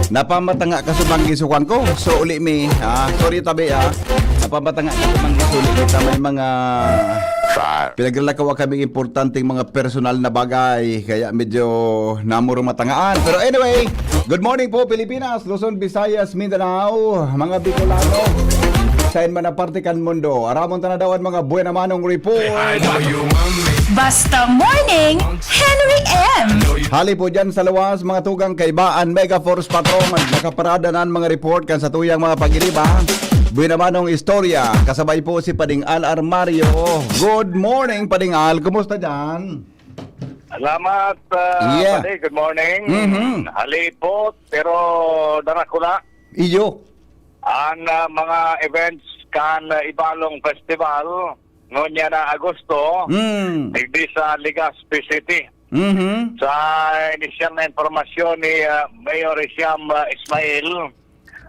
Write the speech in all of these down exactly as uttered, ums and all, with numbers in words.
Napamatanga ka sa banggi sukan ko. So, uli mi, ah, sorry tabi, ah. Napamatanga ka sa banggi, so, uli mi. Ta may mga Fire. Pinaglalakaw kami importanteng mga personal na bagay. Kaya medyo namuro matangaan. Pero anyway, good morning po, Pilipinas, Luzon, Visayas, Mindanao, mga Bicolano. Sain man na parte kan mundo. Aramon ta na daw an mga buena manong report. Basta Morning, Henry M. Hali po dyan sa luwas, mga tugang kaibaan, Mega Force Patrol, nakaparada na ang mga report kan sa tuyang mga pagiriba. Buena manong istorya, kasabay po si Pading Al Armario. Good morning, Pading Al. Kumusta dyan? Salamat, ah, Yeah. pare. Good morning. Mhm. Halipot, pero darakula. Iyo. Ang, ah, mga events kan, ah, Ibalong Festival, ngunyan na Agosto, Mm. digdi sa Legazpi City. Mhm. Sa inisyal na impormasyon ni, ah, Mayor Hisham, ah, Ismail,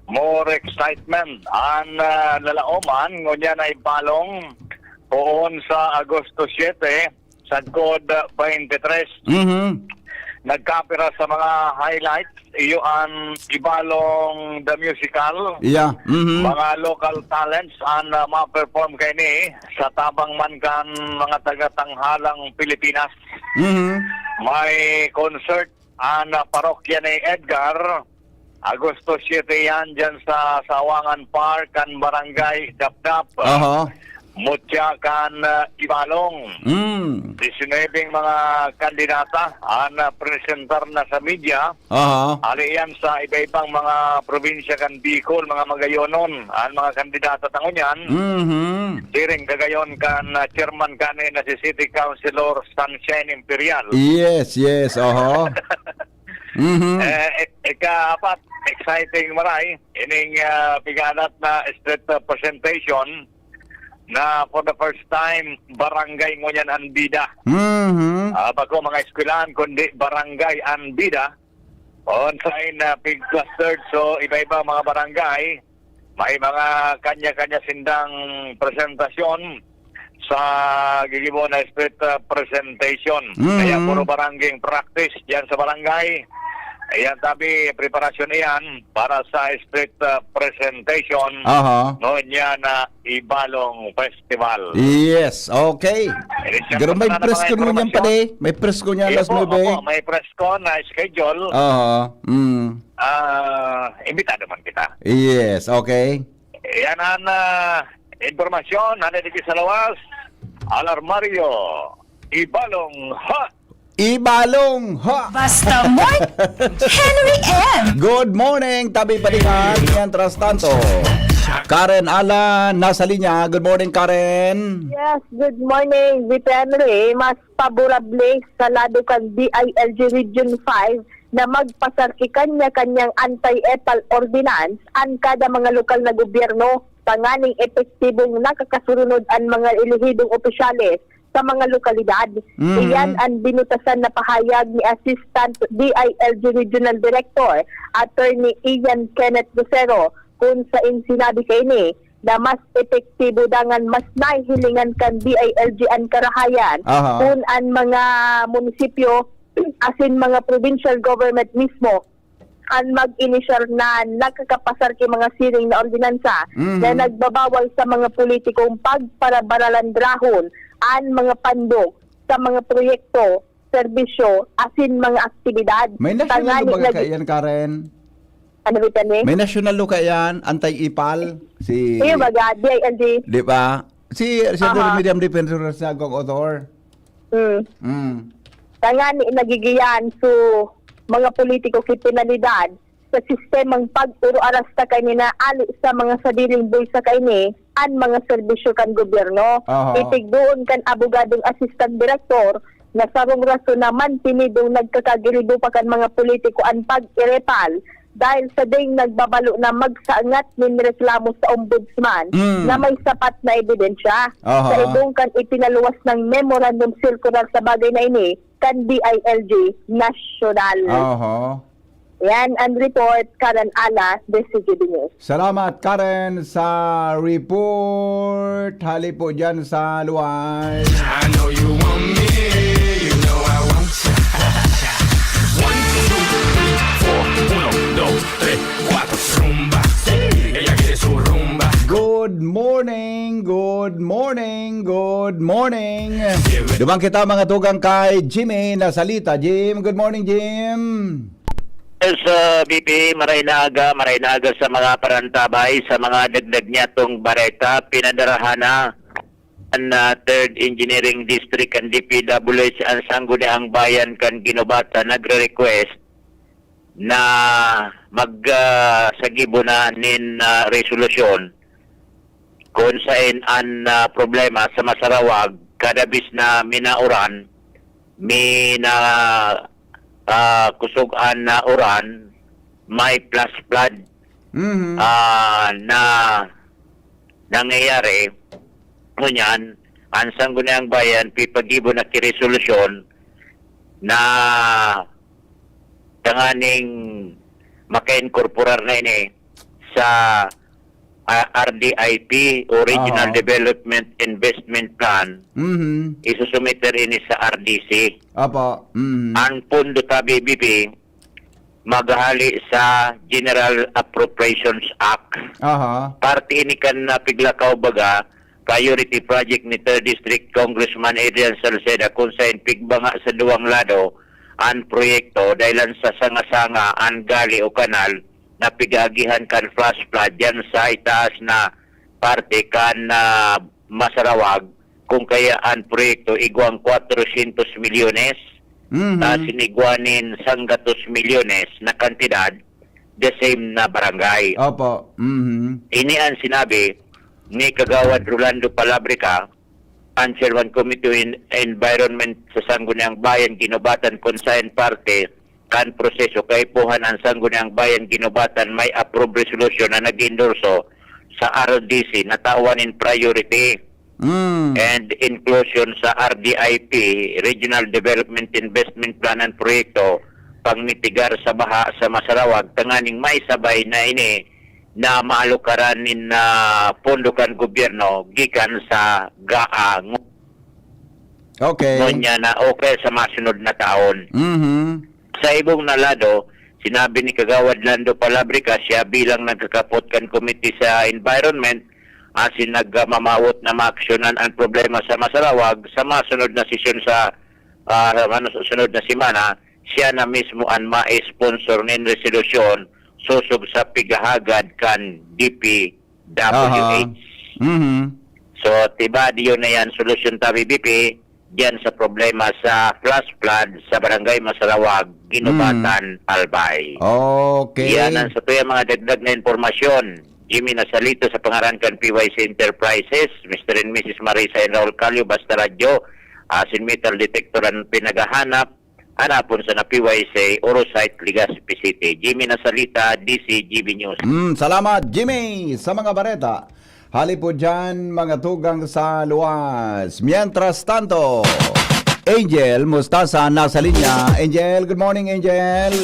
more excitement ang, ah, lalaoman, ngunyan na Ibalong, poon sa Agosto siete, sagkod, ah, twenty-three. Mhm. Nagkapira sa mga highlights, iyo an Ibalong The Musical. Yeah. Mhm. Mga local talents an, ah, ma-perform kaini sa tabang man kan mga taga-tanghalang Pilipinas. Mhm. May concert an, ah, parokya ni Edgar, Agosto siete yan, dyan sa Sawangan Park, kan Barangay Dapdap. Aha. Mutya kan, ah, Ibalong. Mm. Disinwebeng mga kandidata an, ah, presentar na sa media. Aha. Hali yan sa iba-ibang mga probinsya kan Bicol, mga Magayonon, an mga kandidata ta ngunyan. Mhm. Siring kagayon kan, ah, chairman kani na si City Councilor Sunshine Imperial. Yes, yes, aha. Mhm. Eh, ik-, ikaapat, exciting maray, ining, ah, piganat na street, ah, presentation na for the first time, barangay ngunyan an bida. Mhm. Ah, bako mga eskwelahan, kundi barangay an bida. On sign na pig clustered, so iba-iba mga barangay, may mga kanya-kanya sindang presentasyon sa gigibo na street, ah, presentation. Mhm. Kaya puro barangay practice diyan sa barangay. Ayan, tabi, preparasyon iyan para sa street, ah, presentation. Aha. Ngunyan na Ibalong Festival. Yes, okay. Pero may press con ngunyan, pare. May press con ngunyan, alas nuebe. Opo, may press con na schedule. Oo. Mm. Ah, imbitado man kita. Yes, okay. Yan ang, ah, impormasyon na nalagay sa lawas. Alarmario, Ibalong ha! Ibalong ha! Basta Morning, Henry M. Good morning, tabi palikan. Mientras tanto, Karen Alan, nasa linya. Good morning, Karen. Yes, good morning, Vic Henry. Mas paborable sa lado kan D I L G Region five na magpasar ki kanya-kanyang anti-epal ordinance an kada mga lokal na gobyerno, tanganing epektibong nakakasurunod an mga elehidong opisyales sa mga lokalidad. Mhm. Iyan an binutasan na pahayag ni Assistant D I L G Regional Director, Attorney Ian Kenneth Lucero, kun sain sinabi kaini na mas epektibo dangan mas nahihilingan kan D I L G an karahayan Aha. kun an mga munisipyo asin mga provincial government mismo an mag-inisyar na nakakapasar ki mga siring na ordinansa Mhm. na nagbabawal sa mga politikong pagparabaralandrahon an mga pandok sa mga proyekto, serbisyo, asin mga aktibidad. May national Tangani law ba nag- kaiyan, Karen? Ano ba yan, eh? May national law kaiyan, anti-ipal, si Iyo, baga, D I L G. Di ba? Si, si Aha. Attorney Miriam Defensor sa Gog Author. Mm. Mm. Tangani nagigiyan, so, mga politiko ki penalidad sa sistemang pag-uro arasta kaini na ali sa mga sadiling bulsa kaini an mga serbisyo kan gobyerno. Aha. Itigdoon kan abogadong assistant director na sarong rason na mantinidong nagkakagiribo pa kan mga politiko an pag-irepal dahil sa ding nagbabalo na magsaangat nin reklamo sa ombudsman Mm. na may sapat na ebidensya. Aha. Sa ibong kan ipinaluwas ng memorandum circular sa bagay na ini kan D I L G National. Aha. Yan ang report, Karen Ala, The C G B News. Salamat, Karen, sa report. Hali po dyan sa luwas. I know you want me, you know I want you. One, two, three, four. Uno, dos, tres. Good morning, good morning. Duman kita, mga tugang, kay Jimmy na salita. Jim, good morning, Jim. Yes, uh, B P, maray na aga, maray na aga sa mga parantabay, sa mga dagdag niyatong bareta, pinadarahan na ang, uh, Third Engineering District kan D P W H ang Sangguniang Bayan kan Guinobatan nagre-request na mag, ah, sagibo na nin, ah, resolusyon kun saen an, ah, problema sa Masarawag, kada bis na minauran, mina, ah, kusog an, ah, uran, may flash flood, Mhm. ah, na nangyayari. Ngunyan, ang Sangguniang Bayan pipagibo na ki resolusyon na tanganing maka-inkorporar na ini sa, ah, R D I P o Regional Aha. Development Investment Plan, Mhm. isusumiter ini sa R D C. Apo. Mhm. Ang pondo ta B B P maghahali sa General Appropriations Act. Aha. Parte ini kan, ah, piglakaw baga, priority project ni Third District Congressman Adrian Salceda, kun saen pigbanga sa duwang lado an proyekto, dahilan sa sanga-sanga an gali o kanal na pig-aagihan kan flash flood diyan sa itaas na parte kan, ah, Masarawag, kun kaya an proyekto igwang kwatrosyentos milyones, Mhm. ta sinigwa nin sanggatos milyones na kantidad, the same na barangay. Opo. Mhm. Ini an sinabi ni Kagawad Rolando Palabrica, ang Chairman Committee on Environment sa Sangguniang Bayan Guinobatan, kun saen parte kan proseso kaipuhan ang Sangguniang Bayan Guinobatan may approve resolution na nag-endorso sa R D C na tawan nin priority Mm. and inclusion sa R D I P, Regional Development Investment Plan, ang proyekto pangmitigar sa baha sa Masarawag, tanganing maisabay na ini na maalokaran nin, ah, pondo kan gobyerno gikan sa GAA. Okay. Ngunyan na okay sa masunod na taon. Mhm. Sa ibong na lado, sinabi ni Kagawad Lando Palabrica, siya bilang nagkakapot kan komite sa environment, asin nagmamawot na maaksyonan ang problema sa Masarawag sa masunod na sesyon sa, ah, ano, sa sunod na semana, siya na mismo an ma-sponsor nin resolusyon sosog sa pighahagad kan D P W H. Aha. Mhm. So, tiba diyon na yan, solusyon ta, B B P, diyan sa problema sa flash flood sa Barangay Masarawag, Guinobatan, Mm. Albay. Okay. Yan ang sa tuya mga dagdag na impormasyon. Jimmy Nasalito sa pangaran kan P Y C Enterprises, Mister and Missus Marisa and Raul Calio, Basta Radyo, asin metal detector ang pinaghahanap, hanapon sa na P Y C, Orosite, Legazpi City. Jimmy Nasalita, D C G B News. Mm, salamat, Jimmy, sa mga bareta. Hali po dyan, mga tugang sa luwas. Mientras tanto, Angel Mustasa nasa linya. Angel, good morning, Angel.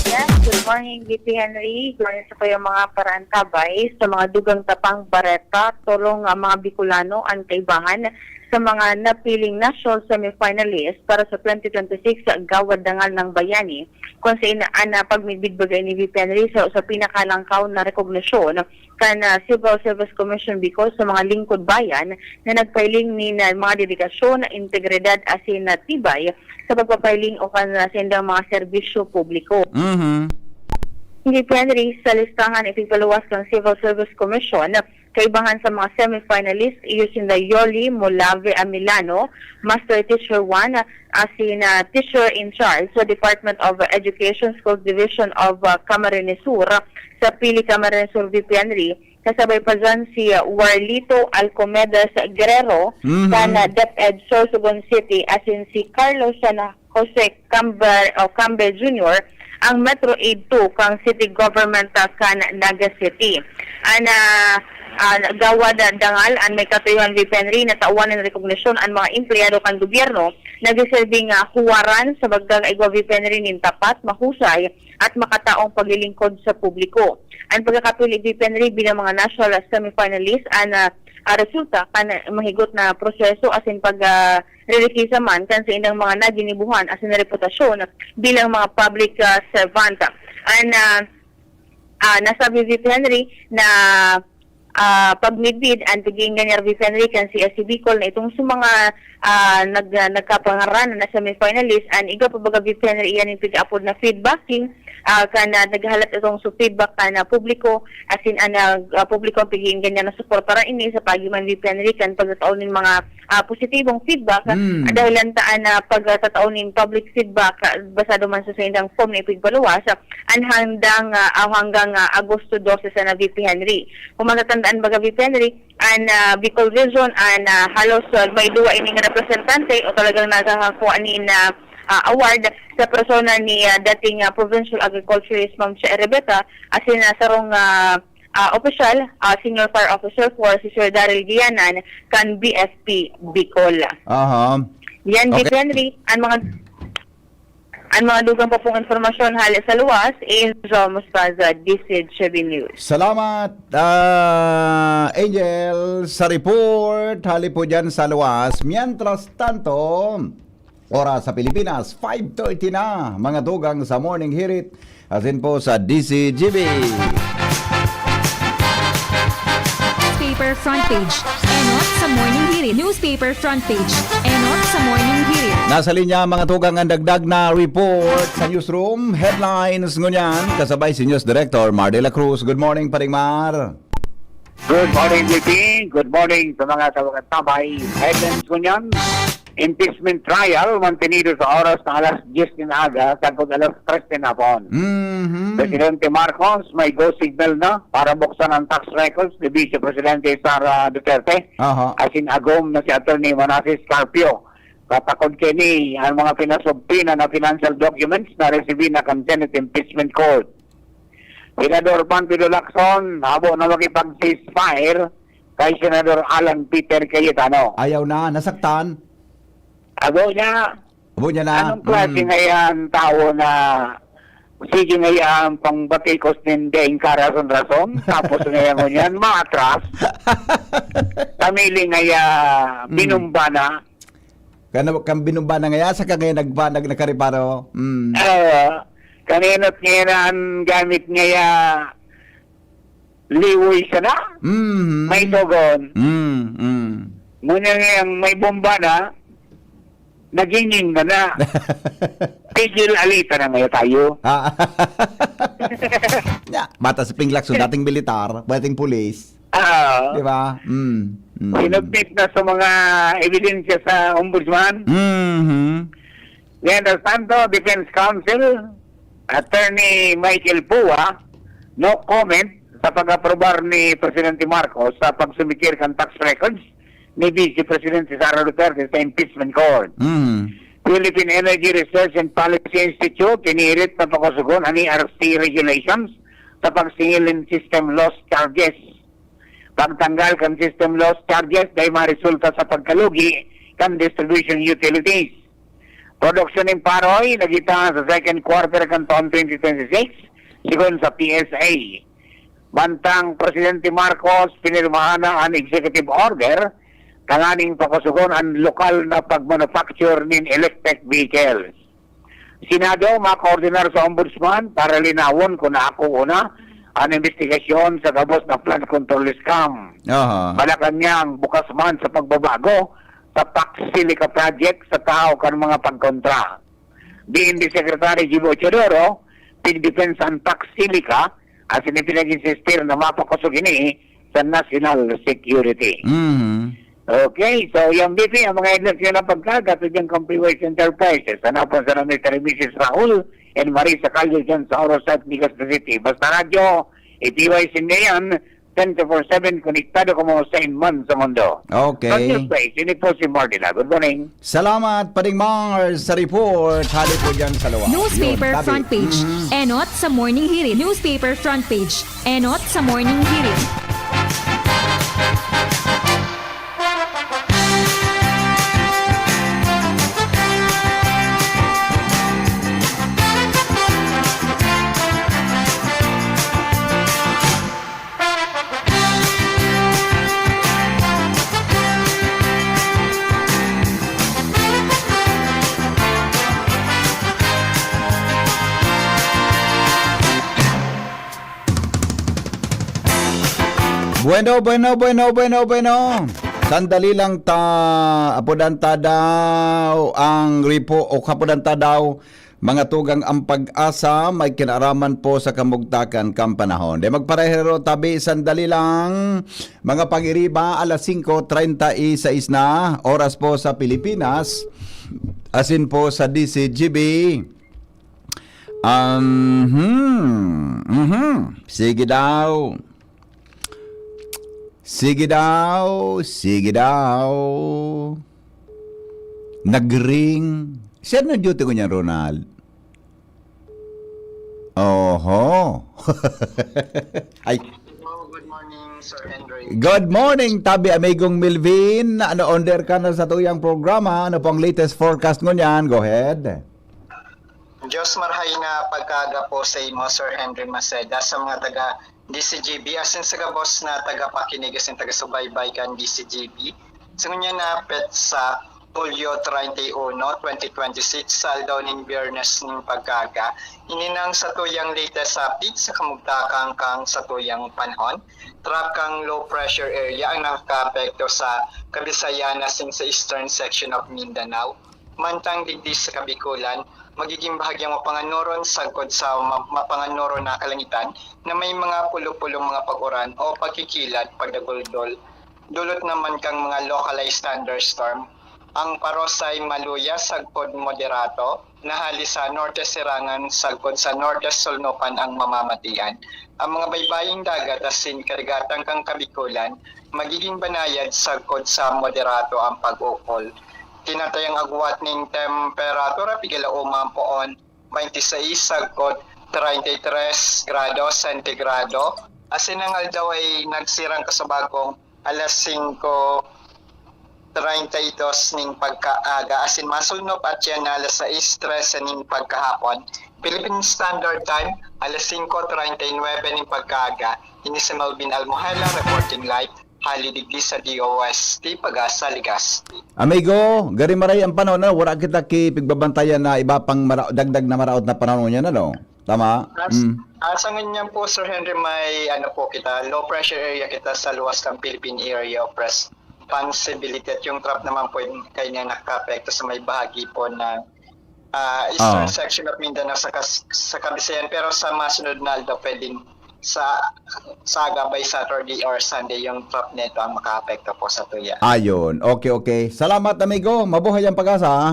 Yes, good morning, B P Henry. Good morning sa kayong mga parantabay, sa mga dugang tapang bareta, tolong, ah, mga Bicolano, ang kaibahan sa mga napiling national semifinalist para sa twenty twenty-six Gawad Dangal ng Bayani, kung sa ina-, ana pagmidbid baga ini, B P Henry, sa, sa pinakalangkaw na rekognisyon kan, ah, Civil Service Commission Bicol sa mga lingkod bayan na nagpahiling nin, ah, mga dedikasyon, integridad asin, ah, tibay sa pagpapahiling o kan, ah, saindang mga serbisyo publiko. Mhm. Hindi, Henry, sa listahan ipigpaluwas kan Civil Service Commission, kaibahan sa mga semifinalist, iyo sinda Yoli Molave Amilano, Master Teacher one, asin, ah, Teacher in Charge sa Department of Education, Schools Division of, ah, Camarines Sur, sa Pili Camarines Sur, V P Henry, kasabay pa dyan si, ah, Warlito Alcomedes Guerrero, Mhm. kan, ah, DepEd Sorsogon City, asin si Carlos San Jose Camber, o Cambe Junior, ang Metro Aid two kan City Government, ah, kan Naga City. An, ah, ah, Gawad Dangal an may katuyuhan, V P Henry, na tawan nin rekognisyon an mga empleyado kan gobyerno na giserbing, ah, huwaran sa bagang igwa, V P Henry, nin tapat, mahusay, at makataong paglilingkod sa publiko. An pagkakapili, V P Henry, bilang mga national semifinalist, an, ah, ah, resulta kan mahigot na proseso asin pag, ah, rerikisa man kan saindang mga naginibuhan asin reputasyon bilang mga public, ah, servant. An, ah, ah, nasabi, V P Henry, na ah, pagmidbid an pag-iinggan niya VP Henry kan C S C Bicol na itong sa mga, ah, nag-, ah, nagkapangaranan na semi-finalist, an igwa pa baga VP Henry iyan yung pig-aapod na feedbacking, ah, kan, ah, naghalat itong sa feedback kan, ah, publiko, asin an, ah, ah, publiko ang pag-iinggan niya na suportaran ini sa paagi man VP Henry kan pagkakaon nin mga, ah, positibong feedback, ah, Mm. dahil lang taan na pagkataon nin public feedback, ah, basado man sa saindang form na ipigpaluwas, ah, an handang, ah, aw hanggang, ah, Agosto dose sana VP Henry. Kung matatandaan baga, VP Henry, an, ah, Bicol Region, an, ah, halos, ah, may duwa ining representante o talagang nakakakuha nin, ah, ah, award sa persona ni, ah, dating, ah, Provincial Agriculturist Ma'am Che Rebecca, asin, ah, sarong, ah, ah, opisyal, ah, Senior Fire Officer four, si Sir Daryl Gianan, kan B F P Bicol. Aha. Yan, Okay. VP Henry, an mga An mga dugang pa pong impormasyon hale sa luwas, Angel Mospaza, D C G B News. Salamat, ah, Angel, sa report. Hali po dyan sa luwas. Mientras tanto, oras sa Pilipinas, five thirty na, mga dugang sa Morning Hirit. Asin po sa D C G B. Newspaper front page. Enot sa Morning Hirit. Newspaper front page. Enot sa Morning Hirit. Nasa linya, mga tugang, ang dagdag na report sa newsroom. Headlines ngunyan, kasabay si News Director Mar de la Cruz. Good morning, Paring Mar. Good morning, J P. Good morning sa mga tawagan tabay. Headlines ngunyan, impeachment trial mantenido sa oras na alas diyes nin aga, sagkod alas tres nin hapon. Mhm. Presidente Marcos may go signal na para buksan ang tax records ni Vice Presidente Sara Duterte. Aha. Asin agom na si Attorney Manasseh Carpio. Katakod kini ang mga pinasubpoena na financial documents na resibi na kan Senate Impeachment Court. Senador Panfilo Lacson, habo na makipag-ceasefire kay Senador Alan Peter Cayetano. Ayaw na, nasaktan. Abo niya, Abo niya na. Anong klase Mm. ngayon tao na sige ngayon pangbatikos nin daing karason-rason, tapos ngayon ngunyan, maatras. Tamili ngaya, Mm. binumba na. Kan, kan binumba na ngaya, saka ngayon nagba-, nag-, nakareparo. Mm. Ah, kaninot ngayon ang gamit ngaya, liwoy siya na. Mhm. May tugon. Mm, mm. Ngunyan ngayang may bomba na, nagingin na na. Tigil alita na ngaya tayo. Ah. Ya, bata si Ping Lacson, dating militar, dating pulis. Ah. Di ba? Mm, mm. Sinubmit na sa mga ebidensya sa ombudsman. Mhm. Mientras tanto, Defense Counsel, Attorney Michael Pua, no comment sa pag-aprobar ni Presidente Marcos sa pagsumikir kan tax records ni Vice Presidente Sara Duterte sa impeachment court. Mm. Philippine Energy Research and Policy Institute, tinirit na pakusugon an E R C regulations sa pagsingil nin system loss charges. Pagtanggal kan system loss charges dai maresulta sa pagkalugi kan distribution utilities. Produksyon nin paroy nagitaas sa second quarter kan taon twenty twenty-six, sigon sa P S A. Mantang Presidente Marcos, pinirmahan na an executive order tanganing pakusugon an lokal na pagmanufacture nin electric vehicles. Senado, makoordinar sa Ombudsman para linawon kun naako na an imbestigasyon sa gabos na flood control scam. Aha. Malacañang, bukas man sa pagbabago sa tax silica project sa tao kan mga pagkontra. Diin di Secretary Jibo Teodoro, pigdepensa an tax silica, asin ipinag-insistir na mapakosog ini sa national security. Mhm. Okay, so yan, B P, ang mga headlines ngayon ng pagkagat sa diyang Company Wise Enterprises. Hanapon sa Mister and Missus Raul and Marisa Callo dyan sa Orosat, Legazpi City. Basta Radyo, i-T Y C na yan, twenty-four seven, konektado kamo sa inman sa mundo. Okay. From New Space, ini po si Mardila. Good morning. Salamat, Paring Mars, sa report. Hali po dyan sa luwa. Newspaper Yun, tabi. Front page. Mhm. Enot sa Morning Hirit. Newspaper front page. Enot sa Morning Hirit. Bueno, bueno, bueno, bueno, bueno. Sandali lang ta, apodan ta daw ang repo-, o kapodan ta daw, mga tugang, ang pag-asa may kinaaraman po sa kamugtakan kan panahon. Di magparehero tabi, sandali lang. Mga pag-iriba, alas singko treinta y seis na, oras po sa Pilipinas, asin po sa D C G B. Um, hmm, mhm. Sige daw. Sige daw, sige daw. Nagring. Siya na duty ko niyan, Ronald. Oho. Ay. Hello, good morning, Sir Henry. Good morning, tabi amigong Melvin. Ano, on air ka na sa tuyang programa? Ano pong latest forecast mo niyan? Go ahead. Diyos marhay na pagkaaga po sa imo, Sir Henry Maceda, sa mga taga D C G B, asin sa gabos na tagapakinig asin taga-subaybay kan D C G B. Sa ngunyan na petsa, Hulyo treinta y uno, twenty twenty-six, sa aldaw nin Biyernes nin pagkaaga, ini nang satuyang latest update sa kamugtakan kan satuyang panahon. Tropical low pressure area ang nakakaapekto sa Kabisayan asin sa eastern section of Mindanao. Mantang digdi sa Kabikulan, magiging bahagyang mapanganoron sagkod sa ma-, mapanganoron na kalangitan na may mga pulo-pulong mga pag-uran o pagkikilat, pagdaguldol. Dulot naman kan mga localized thunderstorm. Ang paros ay maluya sagkod moderato, na hali sa norte sirangan sagkod sa norte sulnupan ang mamamatian. Ang mga baybaying dagat asin karigatan kan Kabikulan, magiging banayad sagkod sa moderato ang pag-ukol. Tinatayang agwat nin temperatura pigalauma poon twenty-six sagkod treinta y tres grado sentigrado. Asin ang aldaw ay nagsirang kasubagong alas singko treinta y dos nin pagkaaga, asin masulnop at yan na alas sais trese nin pagkahapon, Philippine Standard Time, alas singko treinta y nuebe nin pagkaaga. Ini si Melvin Almohela, reporting live, hali digdi sa D O S T, Pag-asa, Legazpi. Amigo, gari maray ang panahon, ano? Wala kita kipigbabantayan na iba pang mara-, dagdag na maraot na panahon niyan, ano? Tama? As, Mm. ah, sa ngunyan po, Sir Henry, may ano po kita, low pressure area kita sa luwas ng Philippine Area of Responsibility. At yung trough naman po, yung kanya nakapekto sa may bahagi po ng, ah, eastern Oo. section of Mindanao sa kas-, sa Kabisayan. Pero sa masunod na aldaw, pwedeng sa, sa aga by Saturday or Sunday, yung trough nito ang makaapekto po sa tuya. Ayun. Okay, okay. Salamat, amigo. Mabuhay ang Pag-asa, ha?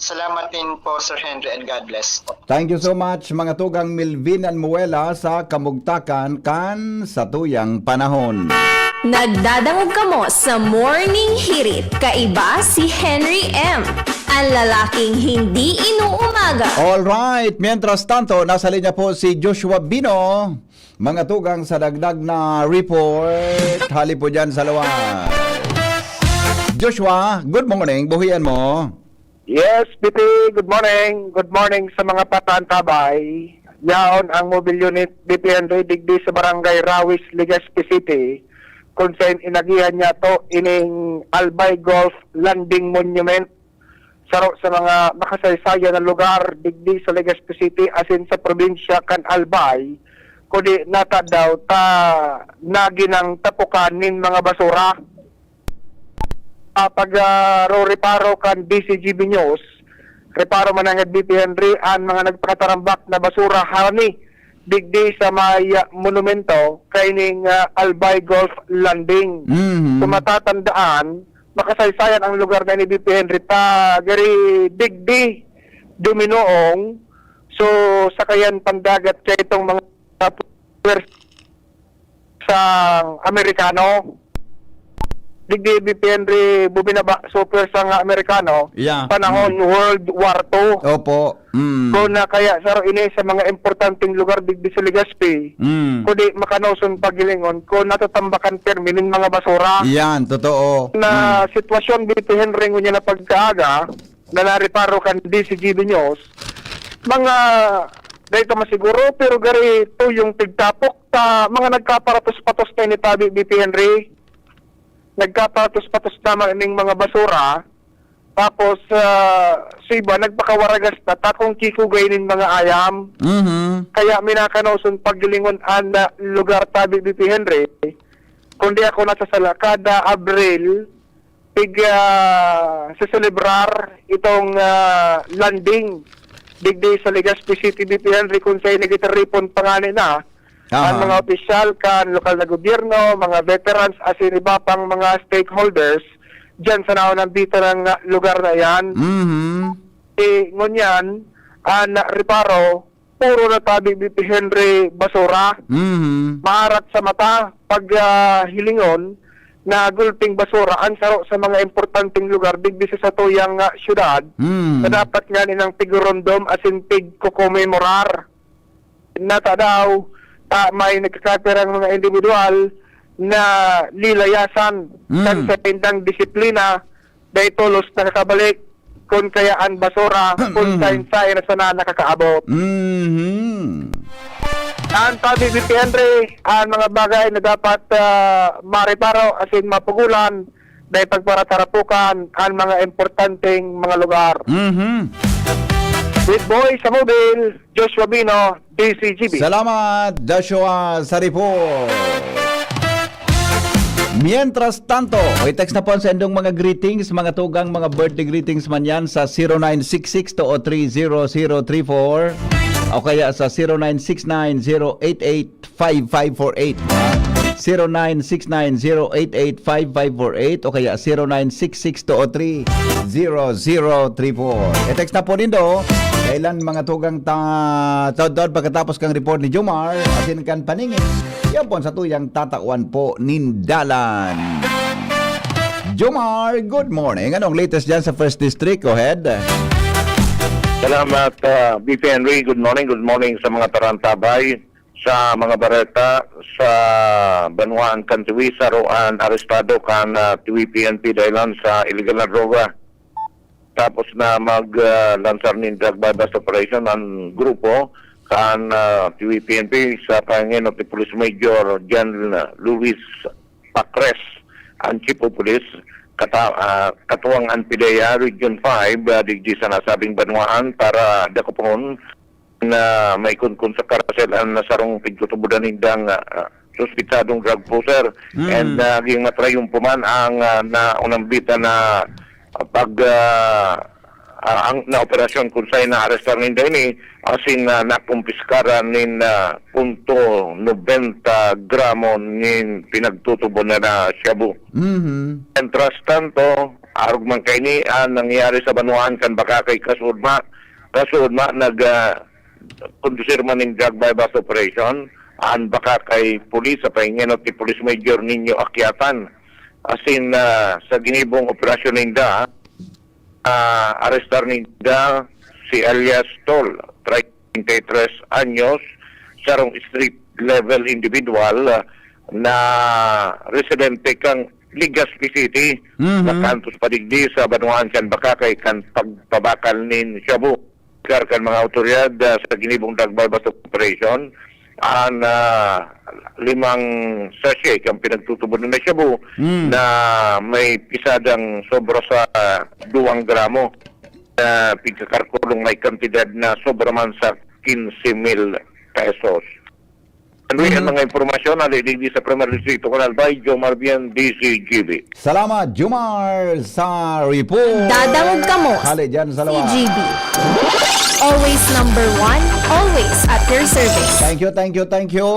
Salamat din po, Sir Henry, and God bless po. Thank you so much, mga tugang Melvin and Muela, sa kamugtakan kan satuyang panahon. Nagdadangog kamo sa Morning Hirit, kaiba si Henry M, ang lalaking hindi inuumaga. All right, mientras tanto, nasa linya po si Joshua Bino. Mga tugang, sa dagdag na report, hali po dyan sa luwas. Joshua, good morning. Buhian mo. Yes, P P, good morning. Good morning sa mga pataantabay. Yaon ang mobile unit D P N R digdi sa Barangay Rawis, Legazpi City, kung saan inagihan niya to ining Albay Gulf Landing Monument, saro sa mga makasaysayan na lugar digdi sa Legazpi City asin sa probinsya kan Albay, kundi natadaw ta naginang tapukan nin mga basura. Ah, pag, ah, roreparo kan D C G B News, reparo man ang D P Henry an mga nagpakatarambak na basura harani digdi sa may, ah, monumento kaining, ah, Albay Gulf Landing. Mhm. Kung matatandaan, makasaysayan ang lugar na ini, D P Henry, ta gari digdi, Duminong. So, sakayan pandagat kaitong mga sa Amerikano. Digdi, D P Henry, bubinaba, super sa nga Amerikano, Yeah. panahon Mm. World War Two. Opo. Mm. Kung na kaya, saro ini sa mga importanteng lugar digdi sa Legazpi, Mm. kundi makanoson paghilingon, kung natatambakan permi nin mga basura. Yan, totoo. Na Mm. sitwasyon, D P Henry, ngunya na pagkaaga, na nareparo kan D C G B News, mga, dahil ka masiguro, pero gari tuyong tigtapok ta mga nagkaparatos-patos na ini tabi, D P Henry. Nagkaparatos-patos naman ining mga basura. Tapos, ah, sa iba, nagpakawaragas na takong kikugay nin mga ayam. Mhm. Kaya minakanoson paghilingon an, ah, lugar tabi, D P Henry. kung di ako nasasala, kada Abril, pig, ah, seselebrar itong, ah, landing digdi sa Legazpi City, B P Henry, kung saan nagtitiripon pa ngani na Aha. ang mga opisyal kan lokal na gobyerno, mga veterans, asin iba pang mga stakeholders diyan sa naunang bitang lugar na iyan. Mhm. Eh, ngunyan, ang reparo, puro na tabi, B P Henry, basura. Mhm. Maarat sa mata pag, ah, hilingon na gulping basura ang saro sa mga importanteng lugar digdi sa satuyang, ah, syudad Mhm. na dapat nga ninang pigurundom asin pigkokomemorar. Nata daw, ah, may nagkakapirang mga individual na lilayasan Mm. kan saindang disiplina, dahil tolos nakakabalik, kun kaya an basura, kun Mm. sain-sain na sana nakakaabot. Mhm. An sabi ni Henry, an mga bagay na dapat, ah, mareparo asin mapugulan, dahil pagparatarapukan an mga importanteng mga lugar. Mhm. With Boy sa Mobil, Joshua Bino, D C G B. Salamat, Joshua Saripo. Mientras tanto, i-text na po sa indong mga greetings, mga tugang, mga birthday greetings man yan sa zero nine six six two oh three zero zero three four o kaya sa zero nine six nine zero eight eight five five four eight. Zero nine six nine zero eight eight five five four eight o kaya zero nine six six two oh three zero zero three four. I-text na po nindo, kailan mga tugang ta-, taod-taod pagkatapos kang report ni Jomar, asin kan paningin, yan po sa tuyang tatawan po nindalan. Jomar, good morning. Anong latest dyan sa First District? Go ahead. Salamat, ah, B P Henry. Good morning, good morning sa mga tarantabay. Sa mga bareta, sa banwaan kan Tiwi, saro an arestado kan, ah, Tiwi P N P dahilan sa iligal na droga. Tapos na mag, ah, lansar nin drug buy-bust operation an grupo kan, ah, Tiwi P N P sa pangenot ni Police Major John Luis Pacres, ang Chief of Police, kata-, ah, katuwang an PDEA Region five, ah, digdi sa nasabing banwaan para dakopon na maikunkun sa karasel an sarong pigtutubodan nindang, ah, suspetsadong drug pusher. Mm. And, ah, naging matrayumpo man ang, ah, naunambitan na, ah, pag, ah, ah, ang, na operasyon kun saen naarestar ninda ini, asin, ah, nakumpiskaran nin, ah, punto nobenta gramo nin pinagtutubodan na shabu. Mhm. Mientras tanto, arog man kaini, ah, nangyari sa banwaan kan Bacacay, Kasuodma, Kasuodma, nag, ah, kondusir man nin drug buy-bust operation an Bacacay Police sa pangenot ni Police Major Nino Aquiatan. Asin, ah, sa ginibong operasyon ninda, ah, arestar ninda si alias Tol, treinta y tres anyos, sarong street level individual, ah, na residente kan Legazpi City, Mhm. na kantos pa digdi sa banwaan kan Bacacay kan pagpabakal nin shabu. Kar kan mga awtoridad, ah, sa ginibong drug buy-bust operation, an, ah, limang sachet kan pinagtutubodan na shabu Mm. na may pisadang sobra sa duwang gramo, na pigkakalkulong may kantidad na sobra man sa quince mil pesos. Ano yan Mhm. mga impormasyon na digdi sa Primer Distrito, Kanal by Jomar Bian, D C G B. Salamat, Jomar, sa report. Dadangog kamo. Hali dyan sa lawa. C G B. Always number one, always at your service. Thank you, thank you, thank you.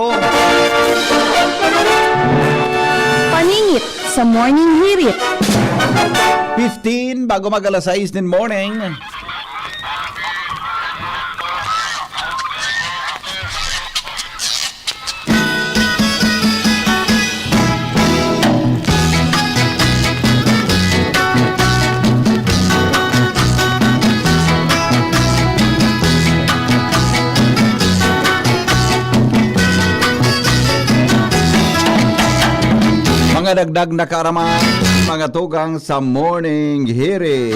Paningit sa Morning Hirit. Fifteen, bago mag alas sais nin morning. Mga dagdag na kaaraman, mga tugang sa Morning Hirit.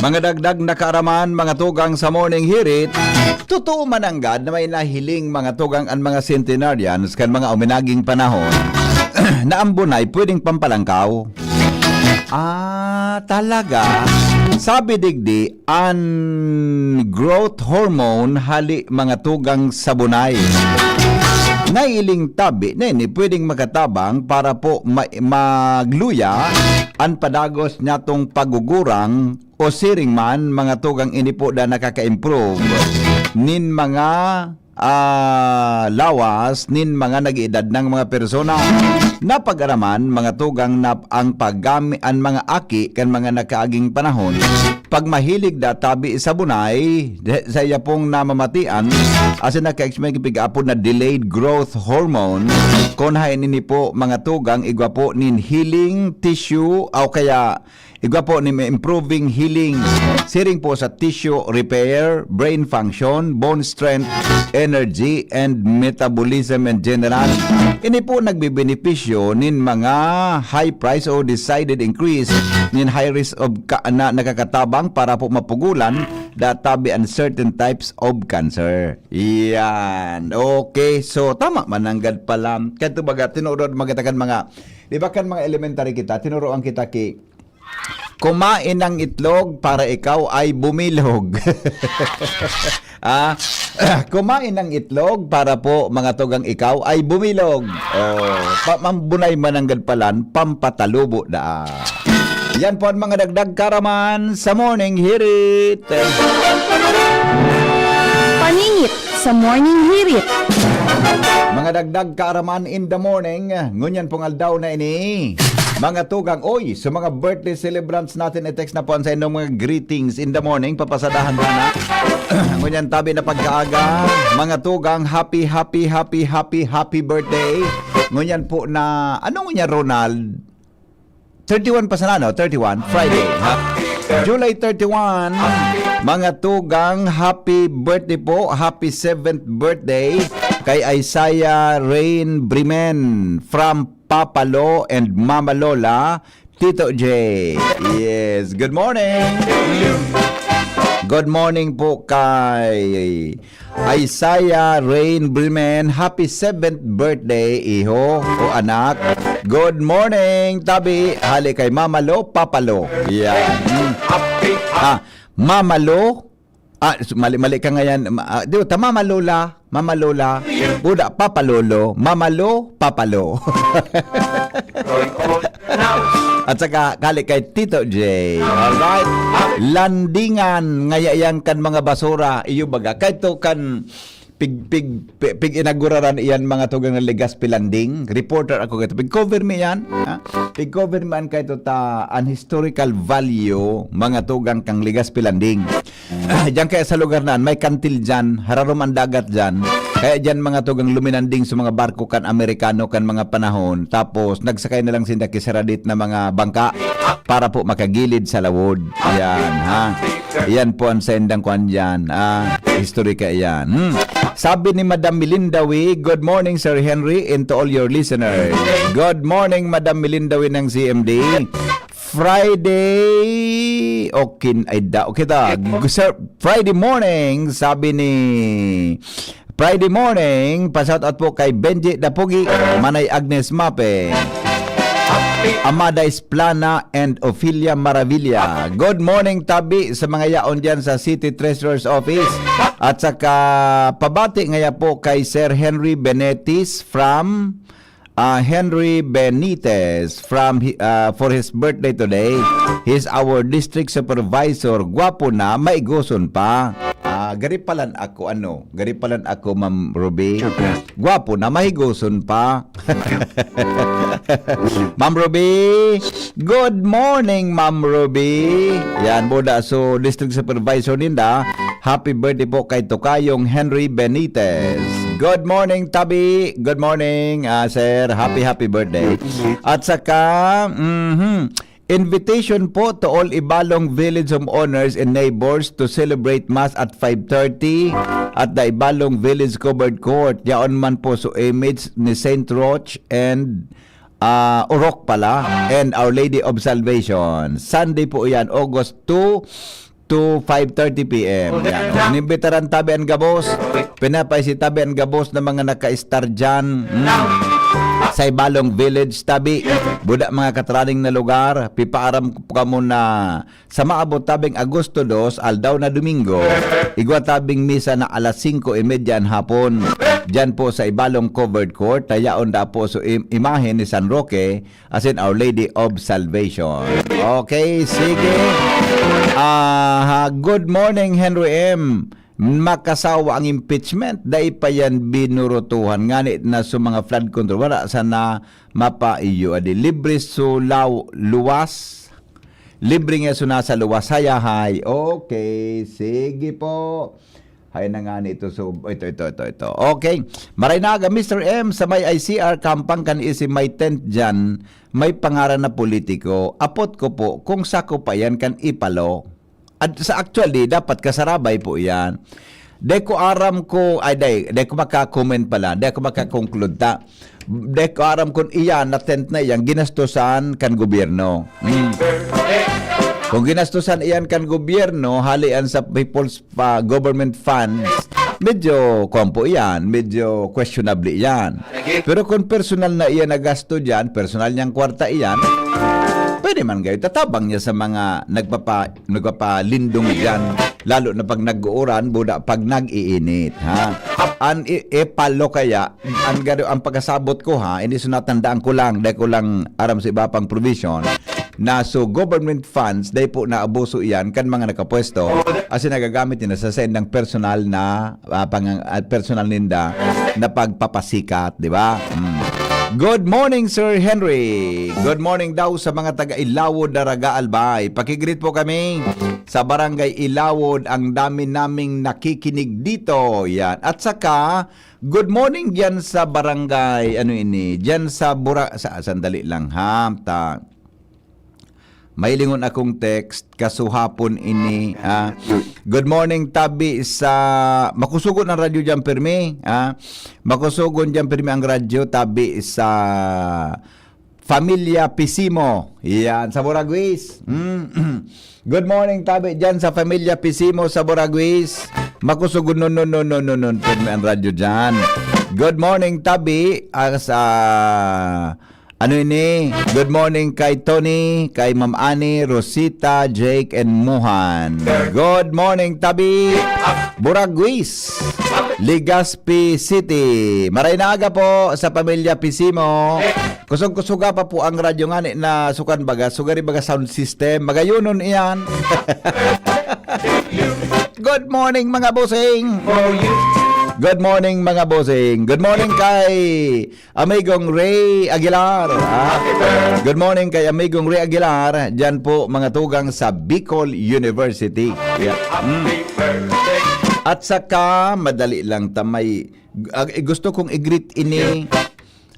Mga dagdag na kaaraman, mga tugang sa Morning Hirit, totoo man nanggad na may nahiling mga tugang an mga centenarians kan mga uminaging panahon na an buhay pwedeng pampalangkaw. Ah, talaga? Sabi digdi, an growth hormone hali mga tugang sa bunay. Nailing tabi na ini pwedeng makatabang para po ma- magluya an padagos niyatong pagugurang o siring man mga tugang ini po na nakaka-improve nin mga ah, lawas nin mga nag-iedad ng mga persona. Napag-araman, mga tugang, na ang paggami an mga aki kan mga nakaaging panahon, pag mahilig da tabi sa bunay, de- sa iya pong namamatian, asin naka-experience pig-apod na delayed growth hormone, kun haen ini po, mga tugang, igwa po nin healing tissue o kaya igwa po ni improving healing, siring po sa tissue repair, brain function, bone strength, energy, and metabolism in general. Ini po nagbebenepisyo nin mga high price o decided increase nin high risk of ka- na nakakatabang para po mapugulan databi and certain types of cancer. Yan. Okay. So, tama man nanggad pala. Kaya ito baga, tinuro magatakan mga, di ba kan mga elementary kita, tinuruan kita ki, kumain ng itlog para ikaw ay bumilog. Ah, kumain ng itlog para po mga tugang ikaw ay bumilog. Oh, pa, mambunay mananggad palan, pampatalubo da. Yan po ang mga dagdag karaman sa Morning Hirit. Paningit sa Morning Hirit. Mga dagdag kaaraman in the morning, ngunyan pong aldaw na ini. Mga tugang, oy, sa mga birthday celebrants natin, i-text na po ang sa inyong mga greetings in the morning, papasadahan na na. Ngunyan tabi na pagkaaga, mga tugang, happy, happy, happy, happy, happy birthday. Ngunyan po na, ano ngunyan, Ronald? Thirty-one pa sana, no? Thirty-one, Friday, ha? July thirty-one, mga tugang, happy birthday po. Happy seventh birthday kay Isaiah Rain Brimen from Papa Lo and Mama Lola, Tito J. Yes, good morning. Good morning po kay Isaiah Rain Brimen, happy seventh birthday, iho o anak. Good morning, tabi. Hali kay Mama Lo, Papa Lo. Yan. Mm. Ah, Mama Lo. Ah, s- mali, mali ka ngayon. Ma- ah, di ba, ta Mama Lola, Mama Lola. Buda, Papa Lolo. Mama Lo, Papa Lo. At saka, kali kay Tito J. Alright. Landingan, ngaya yan kan mga basura. Iyo baga. Kay to kan pig, pig, pi- pig-inaguraran iyan mga tugang na Legazpi Landing. Reporter ako kay to. Pig-cover mi yan. Ha? Pig-cover mi an kay to ta an historical value mga tugang kang Legazpi Landing. Diyan kaya sa lugar na, may kantil diyan, hararom ang dagat diyan. Kaya diyan mga tugang luminanding sa mga barko kan Amerikano kan mga panahon. Tapos nagsakay na lang sinda kisaradit na mga bangka para po makagilid sa lawod. Yan, ha. Yan po ang sendang kwan diyan. Ah, historika yan. Hmm. Sabi ni Madam Milindawi, "Good morning, Sir Henry, and to all your listeners." Good morning, Madam Milindawi ng C M D. Friday, okay, ay da, okay ta. Sir, Friday morning, sabi ni Friday morning, pa-shout out po kay Benji Dapugi, Manay Agnes Mape, Amada Esplana, and Ophelia Maravilla. Good morning, tabi sa mga yaon diyan sa City Treasurer's Office. At saka pabati ngaya po kay Sir Henry Benetis from Ah, Henry Benitez from hi- ah, for his birthday today. He's our district supervisor. Gwapo na, maigoson pa. Ah, gari palan ako ano, gari palan ako, Ma'am Ruby. Gwapo na, mahigoson pa. Ma'am Ruby, good morning, Ma'am Ruby. Yan, buda so district supervisor ninda. Happy birthday po kay Tokayong Henry Benitez. Good morning, Tabi. Good morning, ah, sir. Happy, happy birthday. At saka, mhm, invitation po to all Ibalong Village homeowners and neighbors to celebrate Mass at five thirty at the Ibalong Village Covered Court. Yaon man po sa image ni Saint Roch and ah, Orok pala, and Our Lady of Salvation. Sunday po yan, August two to five thirty p m. Yan. Inimbitaran tabi ang gabos. Pinapaisi tabi ang gabos na mga naka-star dyan. Hmm. Sa Ibalong Village tabi, buda mga katraning na lugar, pipaaram ko kamo na sa maabot tabing Agosto dos, aldaw na Domingo, igwa tabing misa na alas singko y media an hapon. Diyan po sa Ibalong Covered Court, tayaon da po so im- imahe ni San Roque, as in Our Lady of Salvation. Okay, sige. Ah, good morning, Henry M. Makasawa ang impeachment, dai pa yan binurutuhan. Ngani na sa mga flood control, wala sana mapaiyo. Adi, libre sulaw, luwas. Libre nga suna sa luwas. Hayahay. Okay, sige po. Hay na nga nito. So, ito, ito, ito, ito. Okay. Maray na aga, Mister M, sa may I C R campang kan isi may tent dyan, may pangaran na politiko. Apot ko po, kung sako pa yan kan ipalo. At sa actually, dapat kasarabay po yan. De ko aram ko, ay, de, de ko maka-comment pala, de ko maka-conclude ta. De ko aram kung iyan, na tent na iyan, ginastusan kan gobyerno. Hmm. Kung ginastusan iyan kan gobyerno, halian sa people's pa government funds, medyo, kuwan po iyan, medyo questionable iyan. Pero kung personal na iyan na gasto dyan, personal niyang kwarta iyan, pwede man kayo tatabang niya sa mga nagpapa, nagpapalindong dyan. Lalo na pag nag-uuran, buda pag nag-iinit, ha? An i- epalo kaya, ang, gado- ang pagkasabot ko, ha, hindi sunatandaan ko lang, dahil ko lang aram sa iba pang provision, na so government funds, dahil po naabuso iyan kan mga nakapwesto, as in nagagamit nila sa saindang personal na, ah, pang, ah, personal ninda na pagpapasikat, di ba? Mm. Good morning, Sir Henry. Good morning daw sa mga taga Ilawod, Daraga, Albay. Pakigreet po kami sa Barangay Ilawod. Ang dami naming nakikinig dito. Yan. At saka, good morning dyan sa barangay, ano ini, dyan sa Bura-, sa, sandali lang ha. Ta, may lingon akong text, kasuhapon ini, ah. Good morning, tabi sa, makusugon ang radyo dyan, pirmi, ah. Makusugon dyan, pirmi ang radyo, tabi sa Familia Pisimo. Yan, sa Buraguis. Mm. Good morning, tabi dyan sa Familia Pisimo sa Buraguis. Makusugon, no, no, no, no, no, no, pirmi ang radyo dyan. Good morning, tabi, ah, sa Ano ini? Good morning kay Tony, kay Ma'am Annie, Rosita, Jake, and Mohan. Good morning, tabi. Buraguis, Legazpi City. Maray na aga po sa pamilya Pisimo. Kusog-kusuga pa po ang radyo ngani na sukan baga, sugari baga sound system. Magayonon iyan. Good morning, mga bossing. Good morning, mga bossing. Good morning kay Amigong Ray Aguilar. Ah, good morning kay Amigong Ray Aguilar. Diyan po, mga tugang sa Bicol University. Yeah. Mm. At saka, madali lang ta may, ah, gusto kong i-greet ini.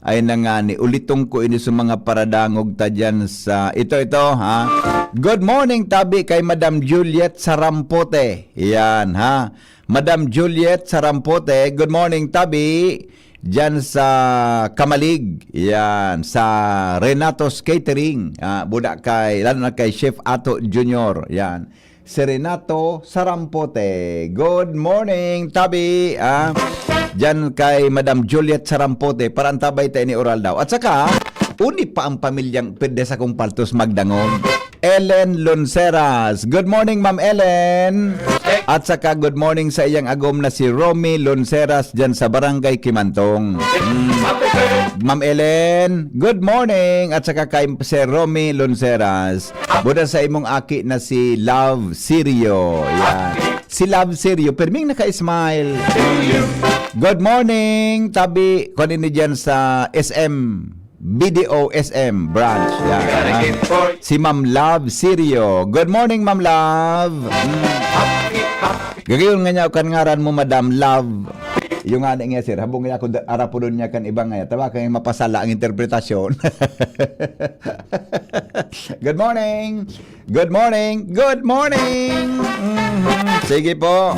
Ay na nga ni, ulitong ko ini sa mga paradangog ta dyan sa, ito, ito, ha? Good morning, tabi kay Madam Juliet Sarampote. Yan, ha? Madam Juliet Sarampote, good morning, tabi. Diyan sa Kamalig, yan, sa Renato's Catering, ah, buda kay, lalo na kay Chef Ato Junior, yan. Si Renato Sarampote. Good morning, tabi. Ah, diyan kay Madam Juliet Sarampote, para ang tabay tayo ni Oral daw. At saka, uni pa ang pamilyang pwede sa kong paltos magdangog. Ellen Lonceras. Good morning, Ma'am Ellen. At saka good morning sa iyang agom na si Romy Lonceras dyan sa Barangay Kimantong. Mm. Ma'am Ellen, good morning. At saka kay Sir Romy Lonceras. Buda sa imong aki na si Love Sirio. Yan. Si Love Sirio, perming naka-smile. Good morning, tabi. Kunin ni dyan sa S M. B D O S M branch. Yan, ha? Si Ma'am Love Sirio. Good morning, Ma'am Love. Mm. Gagayon nga niya kan ngaran mo, Madam Love. Yung nga niya, sir, habong niya ako da-, arapudon niya kan iba nga, tawa kay mapasala ang interpretasyon. Good morning. Good morning. Good morning. Mhm. Sige po.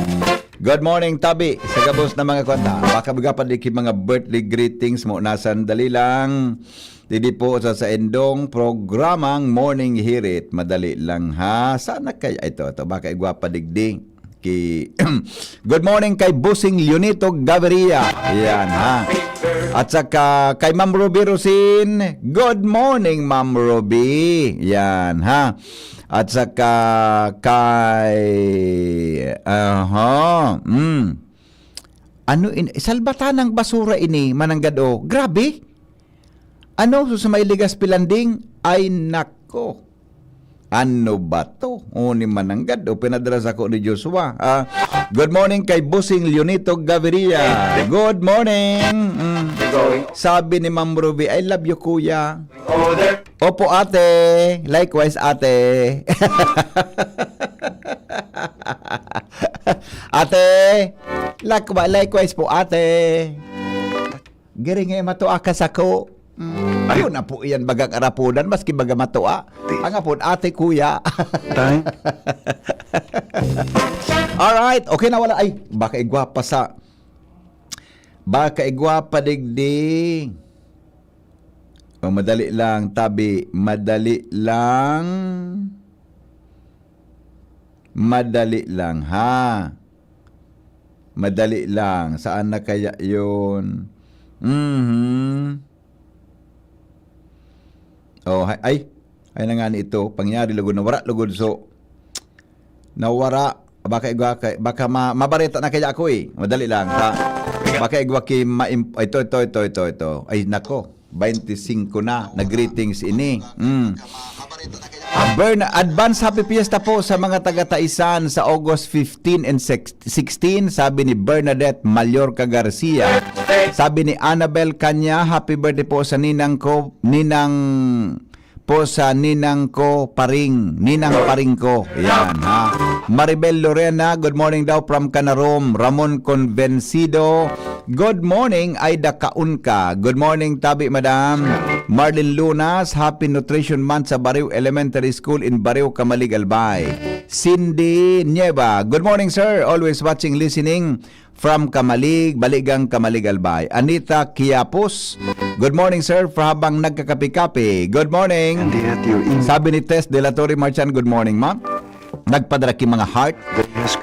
Good morning, tabi. Sa gabos na mga kwanta. Baka baga pa di ki mga birthday greetings mo. Nasandali lang. Didi po sa saindong programang Morning Hirit. Madali lang, ha. Sana kaya ito, ito. Baka igwa pa digdi. Ki-, good morning kay Bossing Leonito Gaviria. Yan, ha. At saka kay Ma'am Ruby Rosin, good morning, Ma'am Ruby. Yan, ha. At saka kay, aha, mm. Ano in, salbatan ng basura ini, mananggad, oh. Grabe. Ano, so sa may Legazpi Landing? Ay, nako. Ano ba to? O, ni mananggad, o pinadala sa ako ni Joshua. Ah, good morning kay Bossing Leonito Gaviria. Good morning. Mm. Sabi ni Ma'am Ruby, "I love you, kuya." Opo, ate. Likewise, ate. Ate. Likewise, likewise po, ate. Giring eh, matua ka sako. Mm, Ay. Yun na po iyan, bagang arapunan, maski baga matua. Ang apon, ate, kuya. Time. Alright, okay na wala. Ay, baka igwapa sa, baka igwapa digdi. O, madali lang, tabi. Madali lang. Madali lang, ha? Madali lang. Saan na kaya yun? Mhm. Oh, hay-, ay. Ay na nga ni ito. Pangyari lugod, nawara lugod. So, nawara. Baka igwa kay, baka ma-, mabareta na kaya ako eh. Madali lang, ha? Baka igwa ki ma-, ito, ito, ito, ito, ito. Ay, nako. Twenty-five na. Nag-greetings ini. Mm. Bern, advance happy fiesta po sa mga taga Taisan sa August fifteen and six-, sixteen, sabi ni Bernadette Mallorca Garcia. Sabi ni Annabel Kanya, "Happy birthday po sa ninang ko, ninang po sa ninang ko, paring, ninang paring ko." Yan, ha. Maribel Lorena, good morning daw from Canarom. Ramon Convencido, good morning, Aida Kaunka. Good morning, tabi, madam. Marlin Lunas, happy Nutrition Month sa Barrio Elementary School in Barrio Camalig, Albay. Cindy Nieva, good morning, sir. Always watching, listening from Camalig, Baligang Camalig, Albay. Anita Quiapos, good morning, sir. Habang nagkakape-kape. Good morning. And yet you're in Sabi ni Tess de la Torre Marchan, good morning, ma'am. Nagpadara ki mga heart.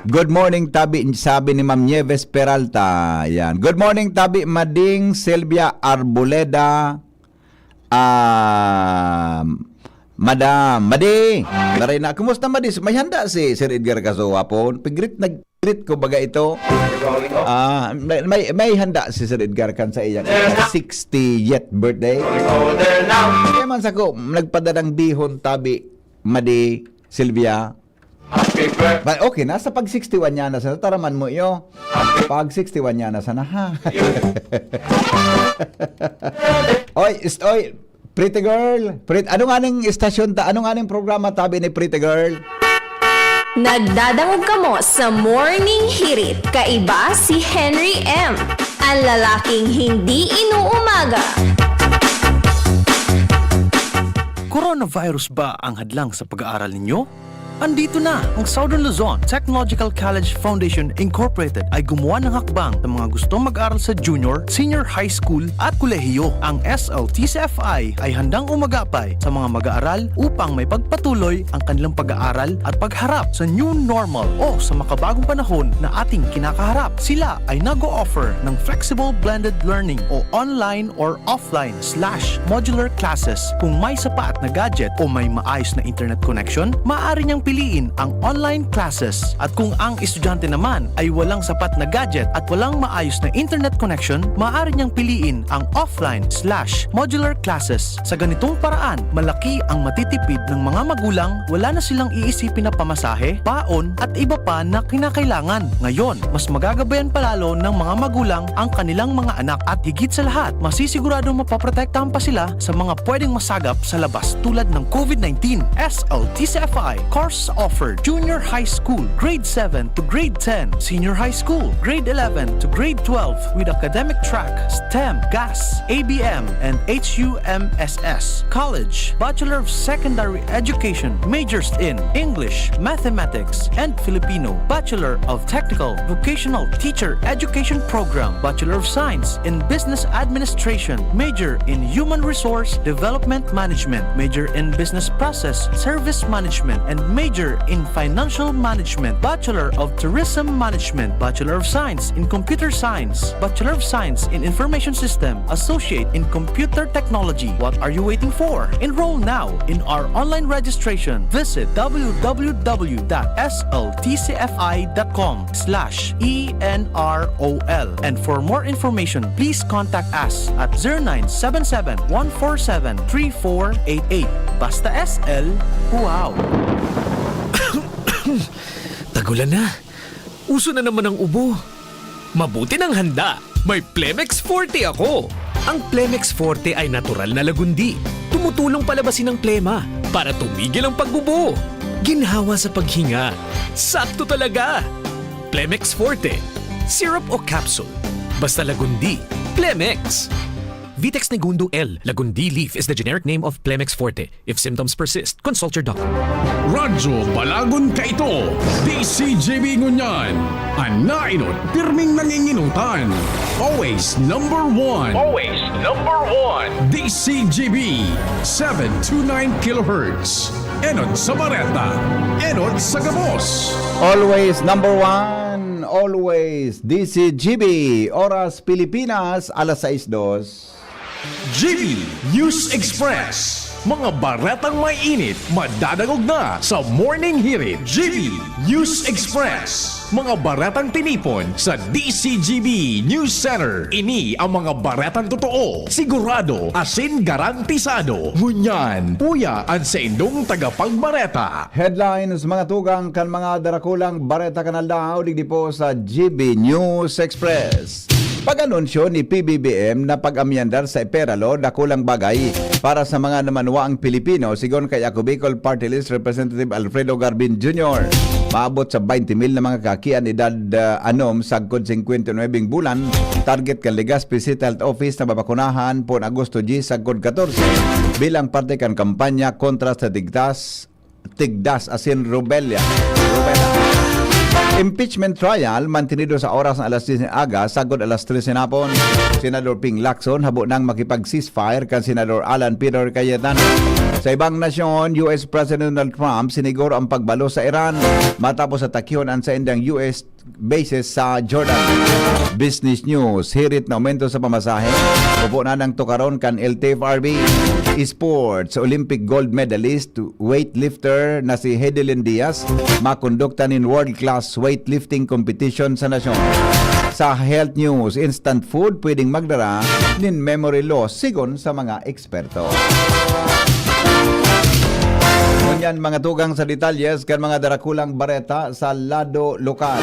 Good morning, tabi, sabi ni Ma'am Nieves Peralta. Yan. Good morning, tabi, Mading Sylvia Arboleda. Ah, Madam, Madi. Maray na. Kumusta, Madi? May handa si Sir Edgar Kaso hapon. Pigrit, nag-greet ko baga ito. Ah, may, may, may handa si Sir Edgar kan sa iyang sixtieth birthday. Kaya man sa ko, nagpadadang bihon, tabi, Madi, Sylvia. Happy birthday. Ba, okay na, sa pag sixty-one niya na sana, taraman mo iyo. Pag sixty-one niya na sana, ha? Oy, ist-, oy, Pretty Girl, Pret-, ano nga ning istasyon ta, ano nga ning programa tabi ni Pretty Girl? Nagdadangog kamo sa Morning Hirit. Kaiba si Henry M, ang lalaking hindi inuumaga. Coronavirus ba ang hadlang sa pag-aaral ninyo? Andito na! Ang Southern Luzon Technological College Foundation Incorporated ay gumawa ng hakbang sa mga gustong mag-aral sa junior, senior high school at kolehiyo. Ang S L T C F I ay handang umagapay sa mga mag-aaral upang maipagpatuloy ang kanilang pag-aaral at pagharap sa new normal o sa makabagong panahon na ating kinakaharap. Sila ay nag-o-offer ng flexible blended learning o online or offline slash modular classes. Kung may sapat na gadget o may maayos na internet connection, maaari niyang piliin ang online classes. At kung ang estudyante naman ay walang sapat na gadget at walang maayos na internet connection, maaari niyang piliin ang offline slash modular classes. Sa ganitong paraan, malaki ang matitipid ng mga magulang, wala na silang iisipin na pamasahe, baon, at iba pa na kinakailangan. Ngayon, mas magagabayan pa lalo ng mga magulang ang kanilang mga anak at higit sa lahat, masisiguradong mapoprotektahan pa sila sa mga pwedeng masagap sa labas tulad ng COVID nineteen. S L T C F I course offered: Junior High School, Grade seven to Grade ten, Senior High School, Grade eleven to Grade twelve with academic track, STEM, GAS, A B M, and H U M S S. College, Bachelor of Secondary Education, majors in English, Mathematics, and Filipino, Bachelor of Technical Vocational Teacher Education Program, Bachelor of Science in Business Administration, major in Human Resource Development Management, major in Business Process Service Management, and Major in Financial Management, Bachelor of Tourism Management, Bachelor of Science in Computer Science, Bachelor of Science in Information System, Associate in Computer Technology. What are you waiting for? Enroll now in our online registration. Visit w w w dot s l t c f i dot com slash e n r o l. And for more information, please contact us at zero nine seven seven, one four seven, three four eight eight. Basta S L, wow! Tagulan na. Uso na naman ang ubo. Mabuti nang handa. May Plemex Forte ako. Ang Plemex Forte ay natural na lagundi. Tumutulong palabasin ang plema para tumigil ang pag-ubo. Ginhawa sa paghinga. Sakto talaga. Plemex Forte. Syrup o capsule. Basta lagundi. Plemex. Vitex Negundo L. Lagundi leaf is the generic name of Plemex Forte. If symptoms persist, consult your doctor. Radyo Balagon kaito, D C G B ngunyan. An nainot, pirming nanginginutan. Always number one. Always number one. D C G B, seven two nine kilohertz. Enot sa bareta, enot sa gabos. Always number one, always D C G B. Oras Pilipinas, alas sais dos. G B News Express. Mga baretang may init, madadangog na sa Morning Hirit. G B News Express. Mga baretang tinipon sa D C G B News Center. Ini ang mga baretang totoo, sigurado, asin garantisado. Ngunyan, uya an saindong tagapagbareta. Headlines, mga tugang, kan mga darakulang bareta kan aldaw, digdi po sa G B News Express. Pag-anunsyo ni P B B M na pag-amyandar sa Ipera Law, dakulang bagay para sa mga namanwaang Pilipino, sigon kay Ako Bicol Party List Representative Alfredo Garbin Junior. Maabot sa twenty mil na mga kakian edad, ah, anom sagkod singkwenta y nuwebeng bulan, target kan Legazpi City Health Office na babakunahan pon Agosto diyes sagkod katorse bilang parte kan kampanya kontra sa tigtas, tigdas asin rubella. Rubella. Impeachment trial mantenido sa oras na alas diyes ng aga sagkod alas tres ng hapon. Senador Ping Lacson habo nang makipag-ceasefire kan Senador Alan Peter Cayetano. Sa ibang nasyon, U S President Donald Trump siniguro ang pagbalos sa Iran matapos atakihon an saindang U S bases sa Jordan. Business News, hirit na aumento sa pamasahe, upo na nang tukaron kan L T F R B. Sports, Olympic gold medalist, weightlifter na si Hedelin Diaz, makondukta nin world-class weightlifting competition sa nasyon. Sa health news, instant food pwedeng magdara nin memory loss, sigon sa mga eksperto. Ngunyan, mga tugang, sa detalyes kan mga darakulang bareta sa lado lokal.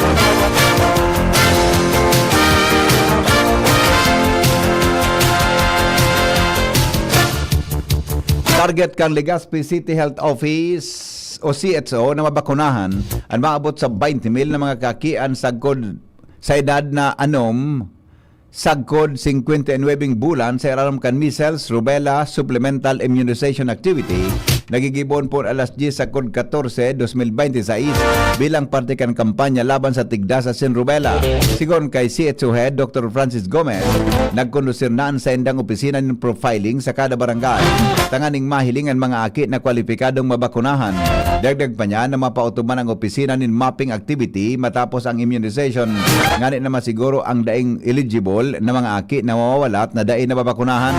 Target kan Legazpi City Health Office o C H O na mabakunahan an maabot sa twenty mil na mga kakian sagkod sa edad na anom sagkod singkwenta y nuwebeng bulan sa irarom kan measles, rubella, supplemental immunization activity, na gigibohon pon alas diyes sagkod katorse, dos mil bente y seis, bilang parte kan kampanya laban sa tigdas asin rubella. Sigon kay C H O Head Doctor Francis Gomez, nagkondusir na an saindang opisina nin profiling sa kada barangay, tanganing mahiling an mga aki na kwalipikadong mabakunahan. Dagdag pa niya na mapaotob man ang opisina nin mapping activity matapos ang immunization, ngani na masiguro ang daing eligible na mga aki na mawawalat na dai nababakunahan.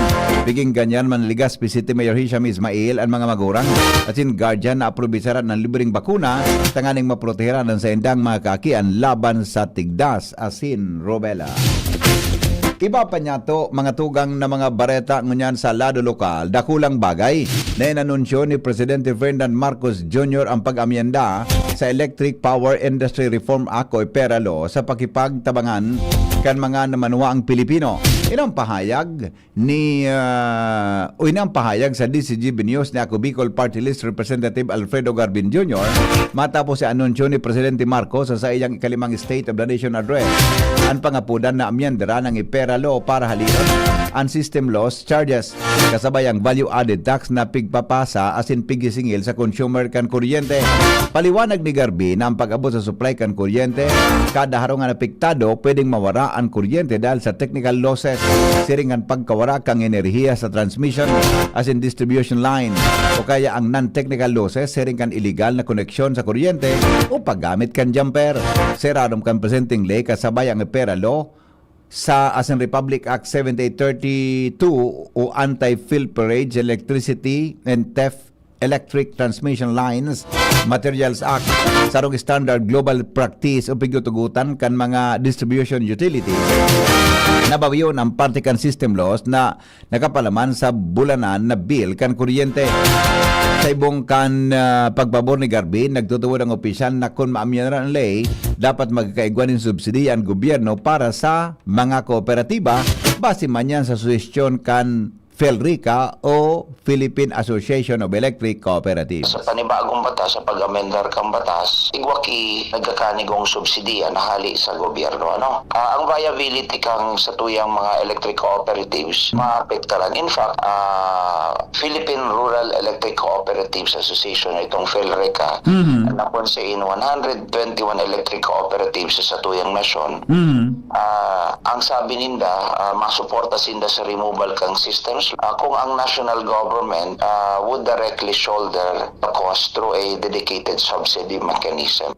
Piging ganyan, man Legazpi City Mayor Hisham Ismail an mga magurang asin guardian na aprobisaran an libreng bakuna tanganing maproteheran an saindang mga kaakian laban sa tigdas asin rubella. Iba pa niyato, mga tugang, na mga bareta ngunyan sa lado lokal, dakulang bagay na inanunsyo ni Presidente Ferdinand Marcos Junior ang pag-amyenda sa Electric Power Industry Reform Act o EPERA Law sa pakipagtabangan kan mga namanwaang Pilipino. Inang pahayag ni, ah, o inang pahayag sa D C G B News ni Ako Bicol Party List Representative Alfredo Garbin Junior matapos sa anunsyo ni Presidente Marcos sa saiyang ikalimang State of the Nation Address. An pangapodan na amyendara ng EPERA Law para halion an system loss charges, kasabay ang value-added tax na pigpapasa asin pigisingil sa consumer kan kuryente. Paliwanag ni Garvin na ang pag-abot sa supply kan kuryente, kada harong an apektado, pwedeng mawara an kuryente dahil sa technical losses, siring kan pagkawara kan enerhiya sa transmission asin distribution line, o kaya ang non-technical losses, siring kan iligal na koneksyon sa kuryente o paggamit kan jumper. Serarom kan presenteng ley kasabay ang EPERA Law sa asin Republic Act seventy-eight thirty-two o Anti-Pilferage Electricity and Theft Electric Transmission Lines Materials Act, sarong standard global practice o pigtutugotan kan mga distribution utilities. Nabawion ang parte kan system loss na nakapalaman sa bulanan na bill kan kuryente. Sa ibong kan, ah, pagpabor ni Garvin, nagtutuwod ang opisyal na kun maamyanan an ley, dapat magkaigwa nin subsidiya an gobyerno para sa mga kooperatiba, base man yan sa suhestyon kan PHIELRECA o Philippine Association of Electric Cooperatives. Sa panibagong batas, sa pag-amendar kang batas, igwa ki nagkakanigong subsidiya na hali sa gobyerno, ano? Ah, ang viability kang satuyang mga electric cooperatives, maapektaran. In fact, ah, Philippine Rural Electric Cooperatives Association, itong PHIELRECA, Mhm. na kung sa in one hundred twenty-one electric cooperatives sa satuyang nasyon, Mhm. Ah, ang sabi ninda, ah, masuporta sinda sa removal kang systems, ah, kung ang national government, ah, would directly shoulder the cost through a dedicated subsidy mechanism.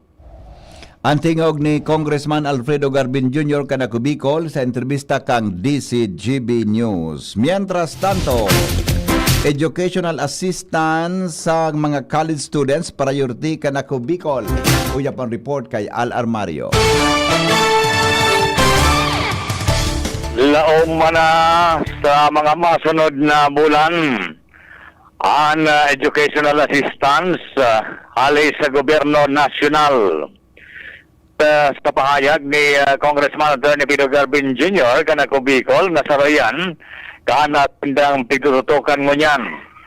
Ang tingog ni Congressman Alfredo Garvin Junior kan Ako Bicol sa entrebista kang D C G B News. Mientras tanto, educational assistance sa mga college students, priority kan Ako Bicol. Uyap ang report kay Al Armario. Laom man na sa mga masunod na bulan, an, ah, educational assistance, ah, hali sa gobyerno nasyonal. Sa, sa pahayag ni, ah, Congressman Attorney Pedro Garvin Junior kan Ako Bicol, na saro iyan kan atindang pigtututukan ngunyan,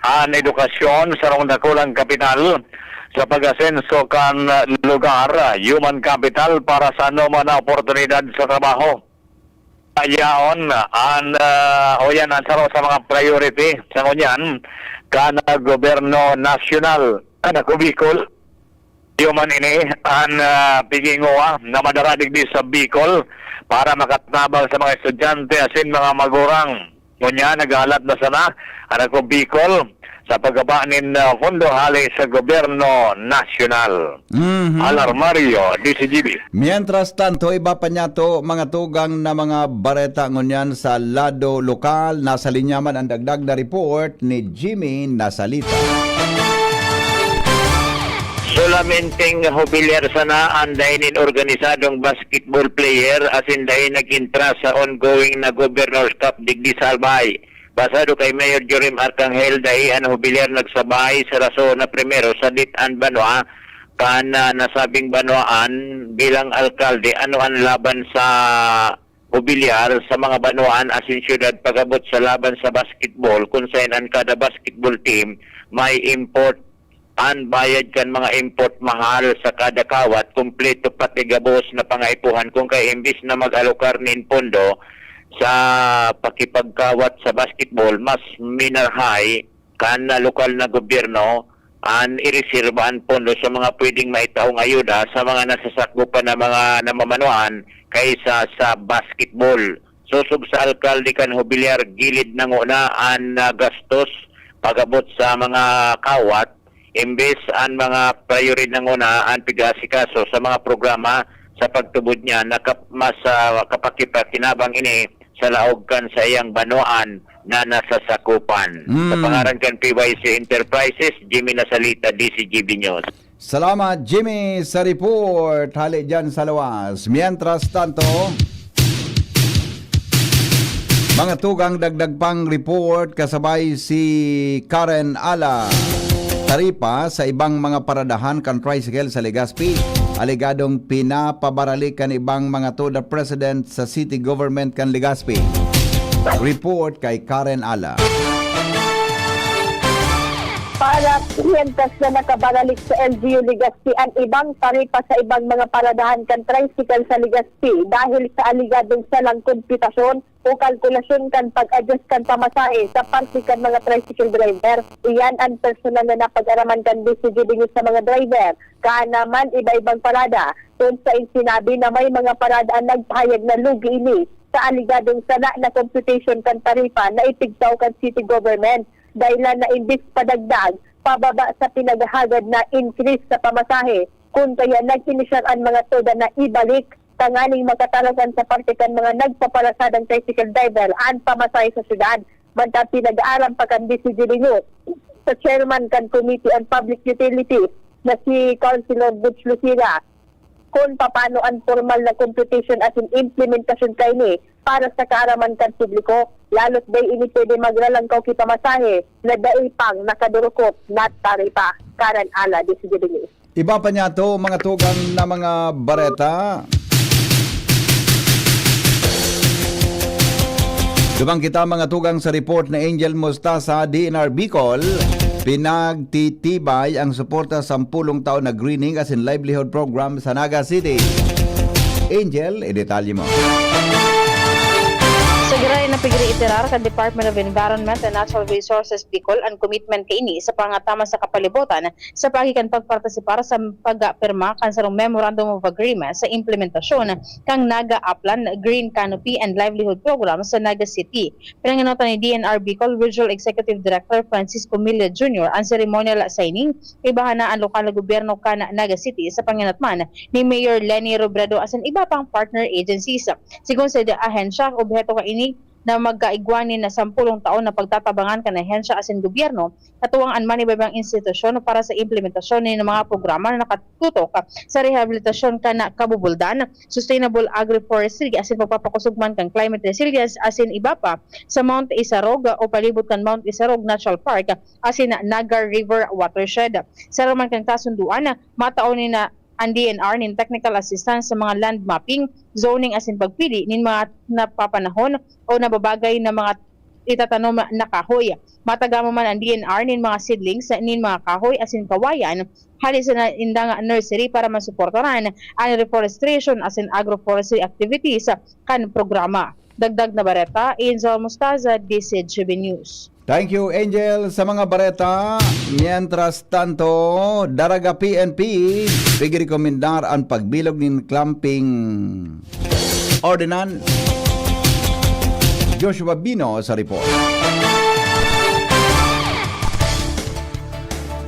an edukasyon, sarong dakulang kapital sa pag-asenso kan lugar, human capital para sa anoman na oportunidad sa trabaho. Yaon an, ah, o yan ang saro sa mga priority sa ngunyan kan gobyerno nasyonal kan Ako Bicol. Iyo man ini an, ah, pigingwa na madara digdi sa Bicol para makatabang sa mga estudyante asin mga magurang. Ngunyan, naghahalat na sana an Ako Bicol sa paggaba nin, ah, pondo hali sa gobyerno nasyonal. Mhm. Al Armario, D C G B. Mientras tanto, iba pa niyato, mga tugang na mga bareta ngunyan sa lado lokal. Nasa linya man ang dagdag na report ni Jimmy Nasalita. Solamenteng hubilyar sana an dai nin organisadong basketball player asin dai nag-entra sa ongoing na Governor's Cup digdi sa Albay. Basado kay Mayor Jorim Arcangel, dai an hubilyar nagsabay sa rason na primero sadit an banwa kan, ah, nasabing banwaan bilang alkalde ano an laban sa hubilyar sa mga banwaan asin syudad pag-abot sa laban sa basketball, kun saen an kada basketball team may import an bayad kan mga import mahal sa kada kawat, kumpleto pati gabos na pangaipuhan. Kun kaya, imbis na mag-alokar nin pondo sa pakipagkawat sa basketball, mas minarhay kan lokal na gobyerno an ireserba an pondo sa mga pwedeng maitaong ayuda sa mga nasasakupan na mga namamanuan kaysa sa basketball. Sosog sa alkalde kan Jubilear, gilid na nguna an, ah, gastos pag-abot sa mga kawat, imbes an mga prioridad na nguna an pig-aasikaso sa mga programa sa pagtubod niya na kap-, mas, ah, kapakipakinabang ini sa laog kan saiyang banwaan na nasasakupan. Sa Mm. pangaran kan P Y C Enterprises, Jimmy Nasalita, D C G B News. Salamat, Jimmy, sa report hale diyan sa luwas. Mientras tanto, mga tugang, dagdag pang report kasabay si Karen Ala. Taripa sa ibang mga paradahan kan tricycle sa Legazpi, alegadong pinapabarali kan ibang mga TODA president sa city government kan Legazpi. Report kay Karen Ala. Para mientras na nakabaralik sa L G U Legazpi an ibang taripa sa ibang mga paradahan kan tricycle sa Legazpi dahil sa aligadong salang komputasyon o kalkulasyon kan pag-adjust kan pamasahe sa parte kan mga tricycle driver. Iyan an personal na napag-araman kan D C G B News sa mga driver. Kaan naman iba-ibang parada, kun saen sinabi na may mga parada an nagpahayag na lugi ini sa aligadong sala na computation kan taripa na ipigtao kan city government. Dahilan na imbis padagdag, pababa sa pinaghahagad na increase sa pamasahe, kun kaya nag-inisyar an mga TODA na ibalik tanganing makatalusan sa parte kan mga nagpaparasadang tricycle driver an pamasahe sa syudad. Mantang pinag-aaram pa kan D C G B News sa chairman kan Committee on Public Utilities na si Councilor Butch Lucira, kun papaano an pormal na computation asin implementasyon kaini para sa kaaraman kan publiko, lalo't dai ini pwede magralangkaw ki pamasahe na dai pang nakadurukot na taripa. Karen Ala, D C G B News. Iba pa niya to, mga tugang na mga bareta. Dumang kita, mga tugang, sa report na Angel Mostaza, D N R Bicol. Pinagtitibay ang suporta sa sampulong taon na greening asin livelihood program sa Naga City. Angel, idetalye mo. Sa giraray na pigiri, itirar kan Department of Environment and Natural Resources Bicol an commitment kaini sa pangataman sa kapalibotan sa paagi kan pagpartisipar sa pagpirma kan sarong Memorandum of Agreement sa implementasyon kan Naga Upland Green Canopy and Livelihood Program sa Naga City. Pinangenotan ni D N R Bicol Regional Executive Director Francisco Milla Junior ang ceremonial signing. Ibaha na an lokal na gobyerno kan Naga City sa pangenot man ni Mayor Leni Robredo asin iba pang partner agencies. Sigon sa ahensya, obheto kaini na magkaigwa nin sampulong taon na pagtatabangan kan ahensya asin gobyerno, katuwang an man iba-ibang institusyon para sa implementasyon nin mga programa na nakatutok sa rehabilitasyon kan kabubuldan, sustainable agroforestry asin pagpapakosog man kan climate resilience asin iba pa sa Mount Isarog o palibot kan Mount Isarog Natural Park asin Naga River Watershed. Sa raman kan kasundoan, matao ni na an D N R nin technical assistance sa mga land mapping, zoning asin pagpili nin mga napapanahon o nababagay na mga itatanom na kahoy. Matagama man an D N R nin mga seedlings nin mga kahoy asin kawayan hali sa na-, indang nursery para masuportaran an reforestation asin agroforestry activities kan programa. Dagdag na bareta, Angel Mostaza, D C G B News. Thank you, Angel, sa mga bareta. Mientras tanto, Daraga P N P, pigrekomendar an pagbilog nin clamping ordinance. Joshua Bino sa report.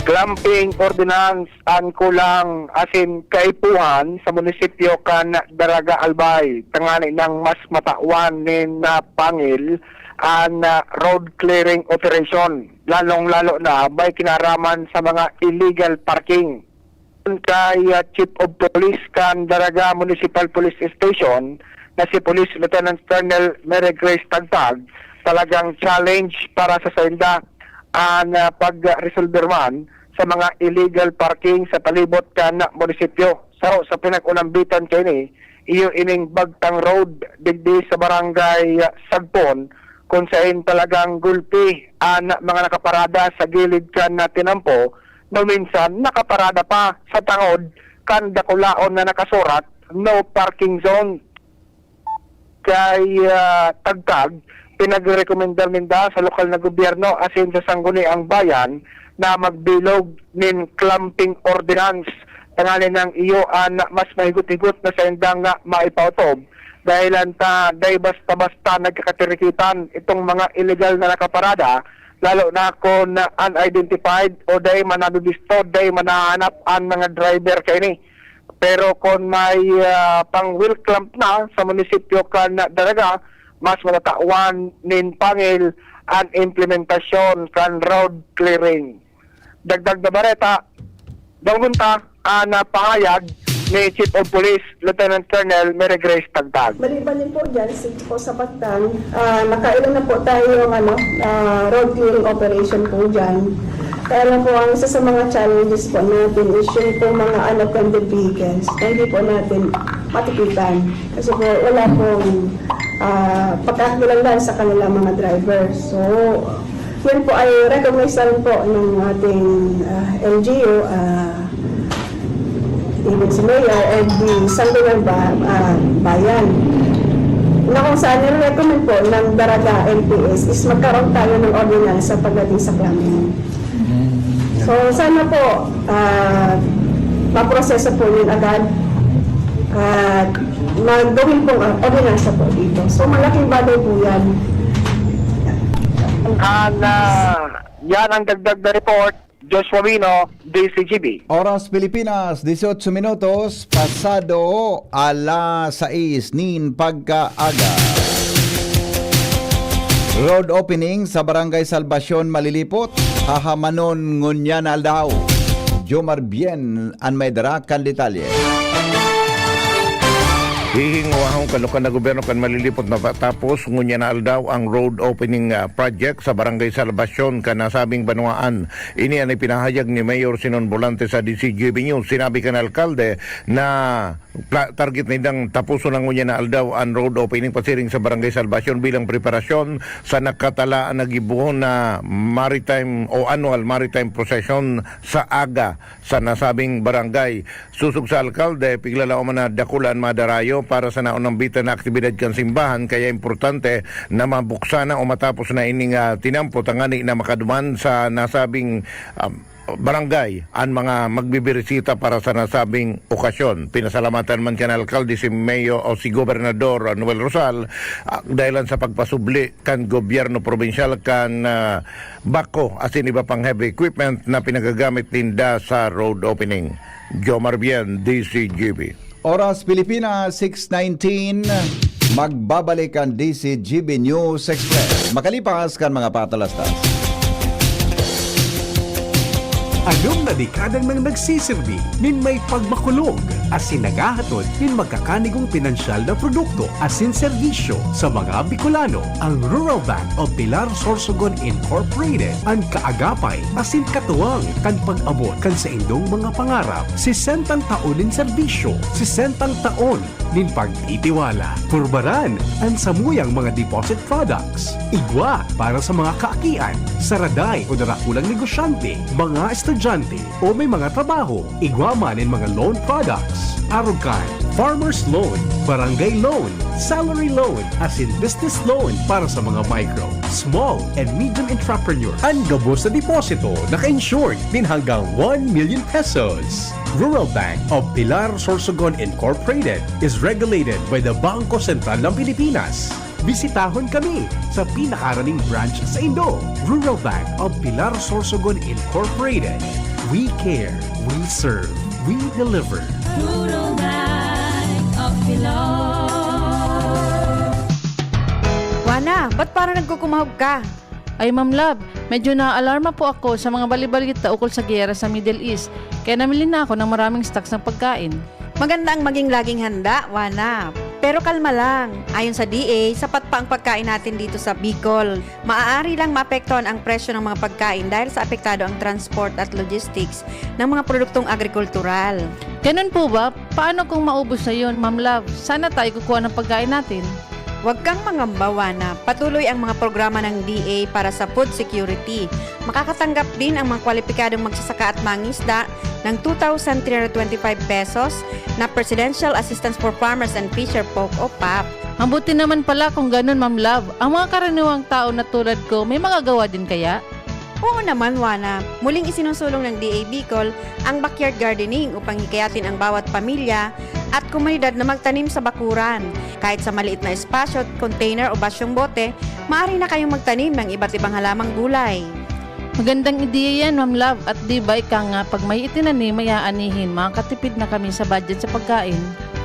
Clamping ordinance an kulang asin kaipuhan sa munisipyo kan Daraga, Albay, tanganing mas matawan nin napangil an, ah, road clearing operation, lalong-lalo na may kinaraman sa mga illegal parking. Kay, ah, Chief of Police kan Daraga Municipal Police Station na si Police Lieutenant Colonel Mary Grace Tagtag, talagang challenge para sa sainda an, ah, pagresolber man sa mga illegal parking sa palibot kan munisipyo. Saro sa pinag-unambitan kaini, iyo ining Bagtang Road digdi sa Barangay Sagpon, kun sain talagang gulpi an mga nakaparada sa gilid kan tinampo, no minsan nakaparada pa sa tangod kan dakulaon na nakasurat, "No Parking Zone." Kay, ah, Tagtag, pinagrekomendar ninda sa lokal na gobyerno asin sa Sangguniang Bayan na magbilog nin clamping ordinance, tanganing iyo an mas mahigot-higot na saindang nga maipaotob, dahilan ta dai basta-basta nagkakatirikitan itong mga illegal na nakaparada, lalo na kun unidentified o dai man nabibisto, dai man nahanap an mga driver kaini. Pero kun may, ah, pang-wheel clamp na sa munisipyo kan Daraga, mas matatawan nin pangil an implementasyon kan road clearing. Dagdag na bareta, danggon ta an, ah, pahayag ni Chief of Police Lieutenant Colonel Mary Grace Tagtag. Maliban din po dyan, sa po sa Bagtang, ah, nakailan na po tayong, ano, ah, road clearing operation po dyan. Kaya lang po, ang isa sa mga challenges po natin is yung pong mga unattended vehicles. Hindi po natin matikitan. Kasi po, wala pong, ah, pagkakilala sa kanila mga driver. So, Yan po ay recognize na rin po ng ating, ah, L G U, ah, even si Mayor and the Sangguniang Ba-, ah, Bayan, na kung saan nire-recommend po ng Daraga M P S is magkaroon tayo ng ordinansa pagdating sa plumbing. So, sana po, ah, maproseso po yun agad at magawin pong, ah, ordinansa po dito. So, malaking bagay po yan. An, ah, yan ang dagdag na report. Joshua Wino, D C G B. Oras Pilipinas, dieciocho minutos, pasado alas sais nin pagkaaga. Road opening sa Barangay Salvacion, Malilipot, hahamanon ngunyan na aldaw. Jomar Bien an may dara kan detalye. Hihingwahon kan lokal na gobyerno kan Malilipot na matapos ngunyan na aldaw ang road opening, ah, project sa Barangay Salvacion kan nasabing banwaan. Ini an ipinahayag ni Mayor Sinon Volante sa D C G B News. Sinabi kan alkalde na pla-, target nindang tapuson na ngunyan na aldaw an road opening pasiring sa Barangay Salvacion bilang preparasyon sa nakatalaan na gibohon na maritime o annual maritime procession sa aga sa nasabing barangay. Sosog sa alkalde, piglalao man na dakula an madarayo para sa naunambitan na aktibidad kan simbahan, kaya importante na mabuksan na o matapos na ining, ah, tinampo tangani na makaduman sa nasabing, ah, barangay an mga magbibirisita para sa nasabing okasyon. Pinasalamatan man kan alkalde si Mayor o si Gobernador Noel Rosal, ah, dahilan sa pagpasubli kan gobyerno probinsyal kan, ah, backhoe asin iba pang heavy equipment na pinagagamit ninda sa road opening. Jomar Bien, D C G B. Oras Pilipinas, six nineteen. Magbabalik ang D C G B News Express makalipas kan mga patalastas. Anom na dekada nang nagsisirbi nin may pagmakulog asin naghahatod nin magkakanigong pinansyal na produkto asin serbisyo sa mga Bicolano. Ang Rural Bank of Pilar Sorsogon Incorporated an kaagapay asin katuwang kan pag-abot kan saindong mga pangarap. Sesentang taon nin serbisyo, sesentang taon nin pagtitiwala. Purbaran an samuyang mga deposit products. Igwa para sa mga kaakian, saraday o darakulang negosyante, mga estudyante o may mga trabaho. Igwa man nin mga loan products. Arog kan farmer's loan, barangay loan, salary loan, asin business loan para sa mga micro, small, and medium entrepreneur. An gabos na deposito naka-insured nin hanggang one million pesos. Rural Bank of Pilar Sorsogon Incorporated is regulated by the Bangko Sentral ng Pilipinas. Bisitahon kami sa pinakaaraming branch saindo. Rural Bank of Pilar Sorsogon Incorporated. We care, we serve, we deliver. Rural Bank of Pilar. Wana, ba't parang nagkukumahog ka? Ay, Ma'am Love, medyo naaalarma po ako sa mga balibalita ukol sa giyera sa Middle East, kaya namili na ako ng maraming stocks ng pagkain. Maganda ang maging laging handa, Wana. Pero kalma lang. Ayon sa D A, sapat pa ang pagkain natin dito sa Bicol. Maaari lang maapektuhan ang presyo ng mga pagkain dahil sa apektado ang transport at logistics ng mga produktong agrikultural. Ganun po ba? Paano kung maubos na yun, Ma'am Love? Saan na tayo kukuha ng pagkain natin? Huwag kang mangamba, Wana. Patuloy ang mga programa ng D A para sa food security. Makakatanggap din ang mga kwalipikadong magsasaka at mangisda ng two thousand three hundred twenty-five pesos na Presidential Assistance for Farmers and Fisher Folk o pap. Mabuti naman pala kung ganun, Ma'am Love. Ang mga karaniwang tao na tulad ko, may magagawa din kaya? Oo naman, Wana. Muling isinusulong ng D A Bicol ang backyard gardening upang hikayatin ang bawat pamilya at komunidad na magtanim sa bakuran. Kahit sa maliit na espasyo, container o basyong bote, maaari na kayong magtanim ng iba't ibang halamang gulay. Magandang ideya yan, Ma'am Love. At di ba ika nga, pag may itinanim, may aanihin, makakatipid na kami sa budget sa pagkain.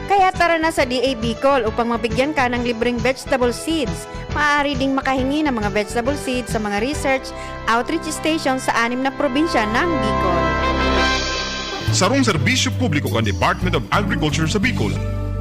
Kaya tara na sa D A Bicol upang mabigyan ka ng libreng vegetable seeds. Maaari ding makahingi ng mga vegetable seeds sa mga research outreach station sa anim na probinsya ng Bicol. Sarong serbisyo publiko kan Department of Agriculture sa Bicol.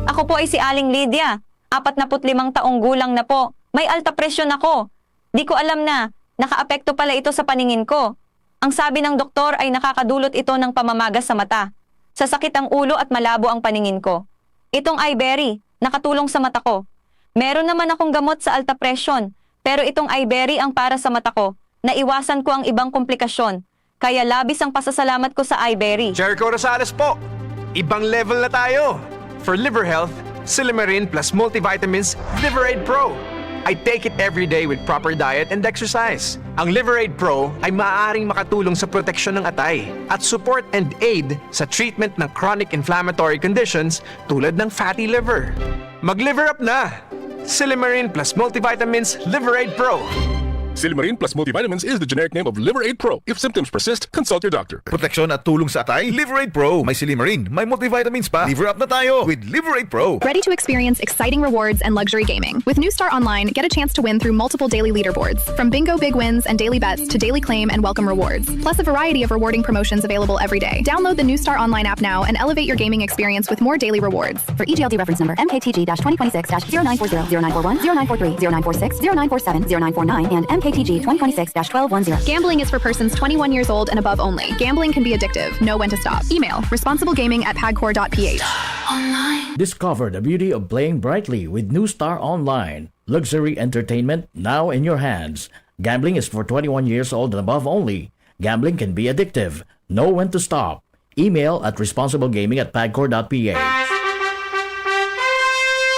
Ako po ay si Aling Lydia. Apat na put limang taong gulang na po. May alta presyon ako. Di ko alam na nakaapekto pala ito sa paningin ko. Ang sabi ng doktor ay nakakadulot ito ng pamamaga sa mata, sasakit ang ulo at malabo ang paningin ko. Itong Iberry, nakatulong sa mata ko. Meron naman akong gamot sa alta presyon, pero itong Iberry ang para sa mata ko. Naiwasan ko ang ibang komplikasyon, kaya labis ang pasasalamat ko sa iBerry. Jericho Rosales po! Ibang level na tayo! For liver health, Silymarin plus multivitamins, Liver Aid Pro. I take it every day with proper diet and exercise. Ang Liver Aid Pro ay maaaring makatulong sa proteksyon ng atay at support and aid sa treatment ng chronic inflammatory conditions tulad ng fatty liver. Mag-liver up na! Silymarin plus multivitamins, Liver Aid Pro. Silymarin plus multivitamins is the generic name of Liver Aid Pro. If symptoms persist, consult your doctor. Proteksyon at tulong sa atay, Liver Aid Pro. May silymarin, may multivitamins pa. Liver up na tayo with Liver Aid Pro. Ready to experience exciting rewards and luxury gaming? With New Star Online, get a chance to win through multiple daily leaderboards, from bingo big wins and daily bets to daily claim and welcome rewards, plus a variety of rewarding promotions available every day. Download the New Star Online app now and elevate your gaming experience with more daily rewards. For E G L D reference number, M K T G twenty twenty-six dash zero nine four zero, zero nine four one, zero nine four three, zero nine four six, zero nine four seven, zero nine four nine, and M K T G twenty twenty-six dash twelve one zero. Gambling is for persons twenty-one years old and above only. Gambling can be addictive. Know when to stop. Email responsiblegaming at pagcor dot P H. Discover the beauty of playing brightly with New Star Online. Luxury entertainment now in your hands. Gambling is for twenty-one years old and above only. Gambling can be addictive. Know when to stop. Email at responsiblegaming at pagcor dot P H.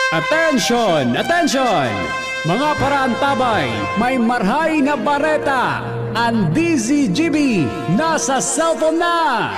Attention! Attention! Mga paraantabay, may marhay na bareta! Ang D Z G B nasa cellphone na!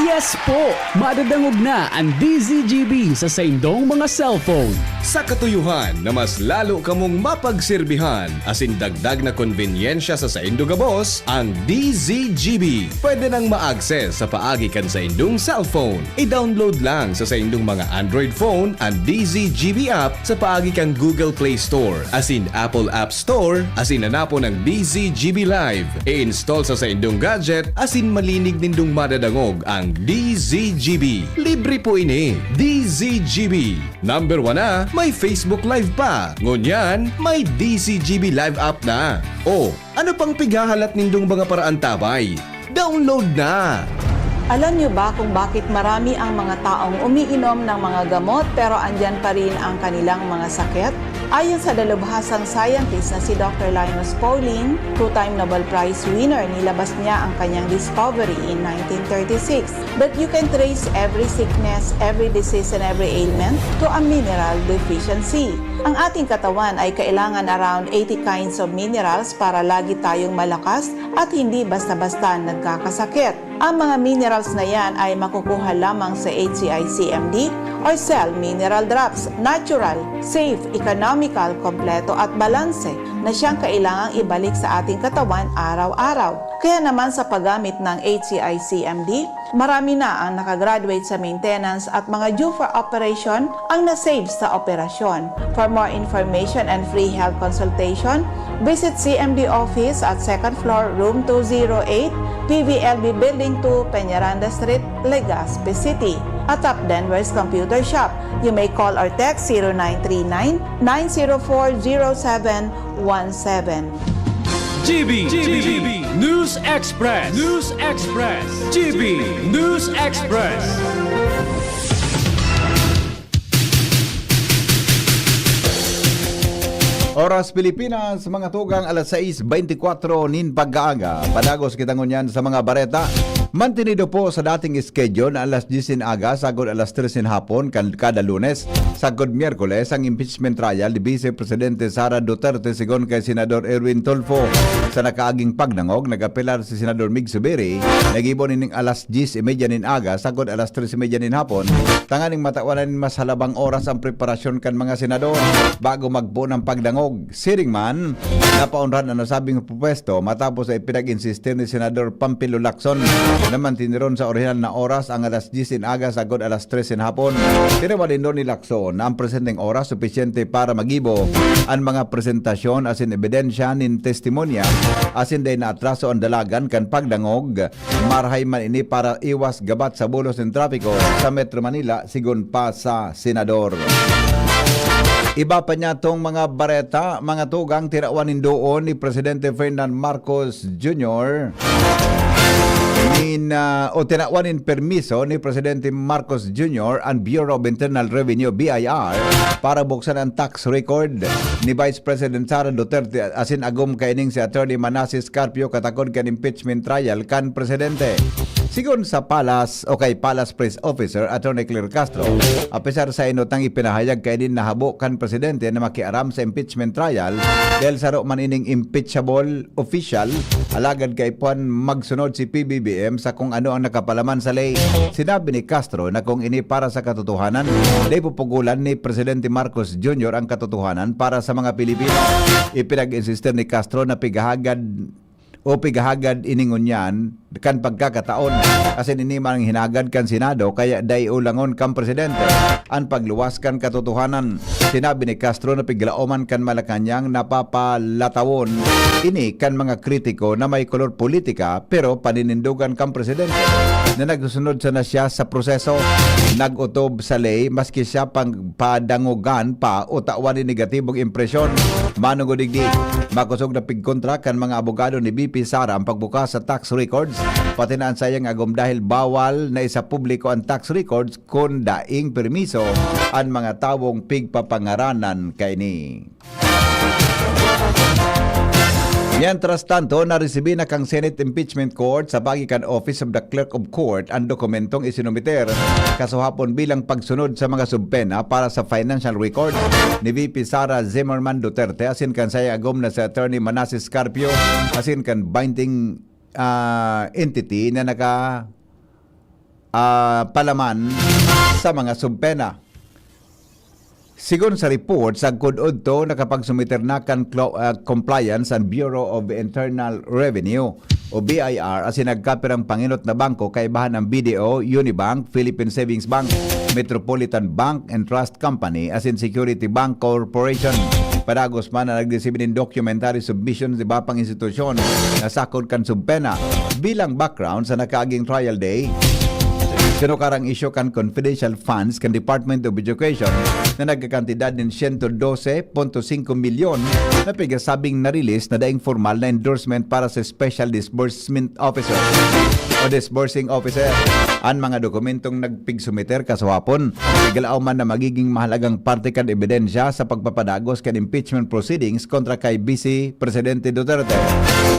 Yes po! Madadangog na ang D Z G B sa saindong mga cellphone. Sa katuyuhan na mas lalo kamong mapagserbihan asin dagdag na konbenyensya sa saindo gabos, ang D Z G B pwede nang ma-access sa paagi kan saindong cellphone. I-download lang sa saindong mga Android phone an D Z G B app sa paagi kan Google Play Store asin Apple App Store asin hanapon ang D Z G B Live. I-install sa saindong gadget asin malinig nindong madadangog ang D Z G B. Libre po ini. D Z G B. Number one na, may Facebook Live pa. Ngunyan, may D Z G B Live app na. O, ano pang pighahalat nindong mga paraantabay? Download na! Alam niyo ba kung bakit marami ang mga taong umiinom ng mga gamot pero andyan pa rin ang kanilang mga sakit? Ayon sa dalubhasang scientist na si Doctor Linus Pauling, two-time Nobel Prize winner, nilabas niya ang kanyang discovery in nineteen thirty-six that you can trace every sickness, every disease, and every ailment to a mineral deficiency. Ang ating katawan ay kailangan around eighty kinds of minerals para lagi tayong malakas at hindi basta-basta nagkakasakit. Ang mga minerals na yan ay makukuha lamang sa H C I C M D or Cell Mineral Drops, natural, safe, economical, kompleto at balanse na siyang kailangang ibalik sa ating katawan araw-araw. Kaya naman sa paggamit ng H C I C M D, marami na ang nakagraduate sa maintenance at mga due for operation ang na-save sa operasyon. For more information and free health consultation, visit C M D office at second floor, room two zero eight, P V L B Building two, Peñaranda Street, Legazpi City. At Top Denver's Computer Shop. You may call or text zero nine three nine, nine zero four, zero seven one seven. G B, G B, News Express, News Express, G B News Express. Oras Pilipinas, mga tugang, alas sais beintikwatro nin pagkaaga. Padagos kita ngunyan sa mga bareta. Mantinido po sa dating schedule na alas diyes nin aga, sagkod alas tres nin hapon, kan-, kada Lunes, sagkod Miyerkules, ang impeachment trial ni Vice Presidente Sara Duterte, sigon kay Senador Erwin Tulfo. Sa nakaaging pagdangog, nag-apelar si Senador Mig Zubiri, naggibo nining alas diyes y media nin aga, sagkod alas tres y media nin hapon, tanganing matawan na nin mas halabang oras ang preparasyon kan mga senador bago magpoon ang pagdangog. Siring man, napaunrad an nasabing pwesto matapos na ipinag-insistir ni Senador Pampilo Lacson na mantiniron sa orihinal na oras ang alas diyes nin aga sagkod alas tres nin hapon. Tinawan nindo ni Lacson na ang presenteng oras supisyente para magibo an mga presentasyon asin ebidensya nin testimonya asin dai naatraso an dalagan kan pagdangog. Marahay man ini para iwas gabat sa bulos nin trapiko sa Metro Manila, sigon pa sa senador. Iba pa niya tong mga bareta, mga tugang, tinawan nin doon ni Presidente Ferdinand Marcos Junior ni in, ah, o tinawan nin permiso ni Presidente Marcos Junior an Bureau of Internal Revenue, B I R, para buksan an tax record ni Vice President Sara Duterte asin agom kaining si Attorney Manasseh Carpio katakod kan impeachment trial kan presidente. Sigon sa Palace o kay Palace Press Officer Attorney Claire Castro, apisar sa inutang ipinahayag kaini nahabo kan presidente na makiaram sa impeachment trial dahil saro man ining impeachable official, alagad kaipuhan magsunod si P B B M sa kung ano ang nakapalaman sa ley. Sinabi ni Castro na kung ini para sa katotohanan, dai pupugolan ni Presidente Marcos Junior ang katotohanan para sa mga Pilipino. Ipinag-insistir ni Castro na pighahagad o pighahagad ini ngunyan kan pagkakataon, asin ini man ang hinagad kan Senado, kaya dai ulangon kan presidente an pagluwas kan katotohanan. Sinabi ni Castro na piglaoman kan Malacañang na papalatawon ini kan mga kritiko na may kolor politika, pero paninindogan kan presidente na nagsusunod sana siya sa proseso, nag-otob sa ley maski siya pang padangogan pa o tawan nin negatibong impresyon. Manongod digdi, makosog na pigkontra kan mga abogado ni V P Sara ang pagbukas sa tax records, pati na an saiyang agom, dahil bawal na isapubliko an tax records kun daing permiso an mga tawong pigpapangaranan kaini. Mientras tanto, naresibi na kan Senate Impeachment Court sa pagi kan Office of the Clerk of Court an dokumentong isinumiter kasuhapon bilang pagsunod sa mga subpena para sa financial records ni V P Sara Zimmerman Duterte asin kan saiyang agom na si Attorney Manasseh Carpio asin kan binding, ah, entity na naka, ah, palaman sa mga subpena. Sigon sa report, sagkod odto nakapagsumiter na kan clo-, ah, compliance an Bureau of Internal Revenue o B I R asin nagkapirang pangenot na bangko, kaibahan an B D O, Unibank, Philippine Savings Bank, Metropolitan Bank and Trust Company asin Security Bank Corporation. Padagos man na nagresibi nin documentary submission sa iba pang institusyon na sakod kan subpena. Bilang background, sa nakaaging trial day, sinukar ang isyu kan confidential funds kan Department of Education na nagkakantidad nin siyento dose punto singko milyon na pigasabing na-release na daing formal na endorsement para sa Special Disbursement Officer o Disbursing Officer. An mga dokumentong nagpigsumiter kasuhapon, igalaw man na magiging mahalagang parte kan ebidensya sa pagpapadagos kan impeachment proceedings kontra kay Vice Presidente Duterte.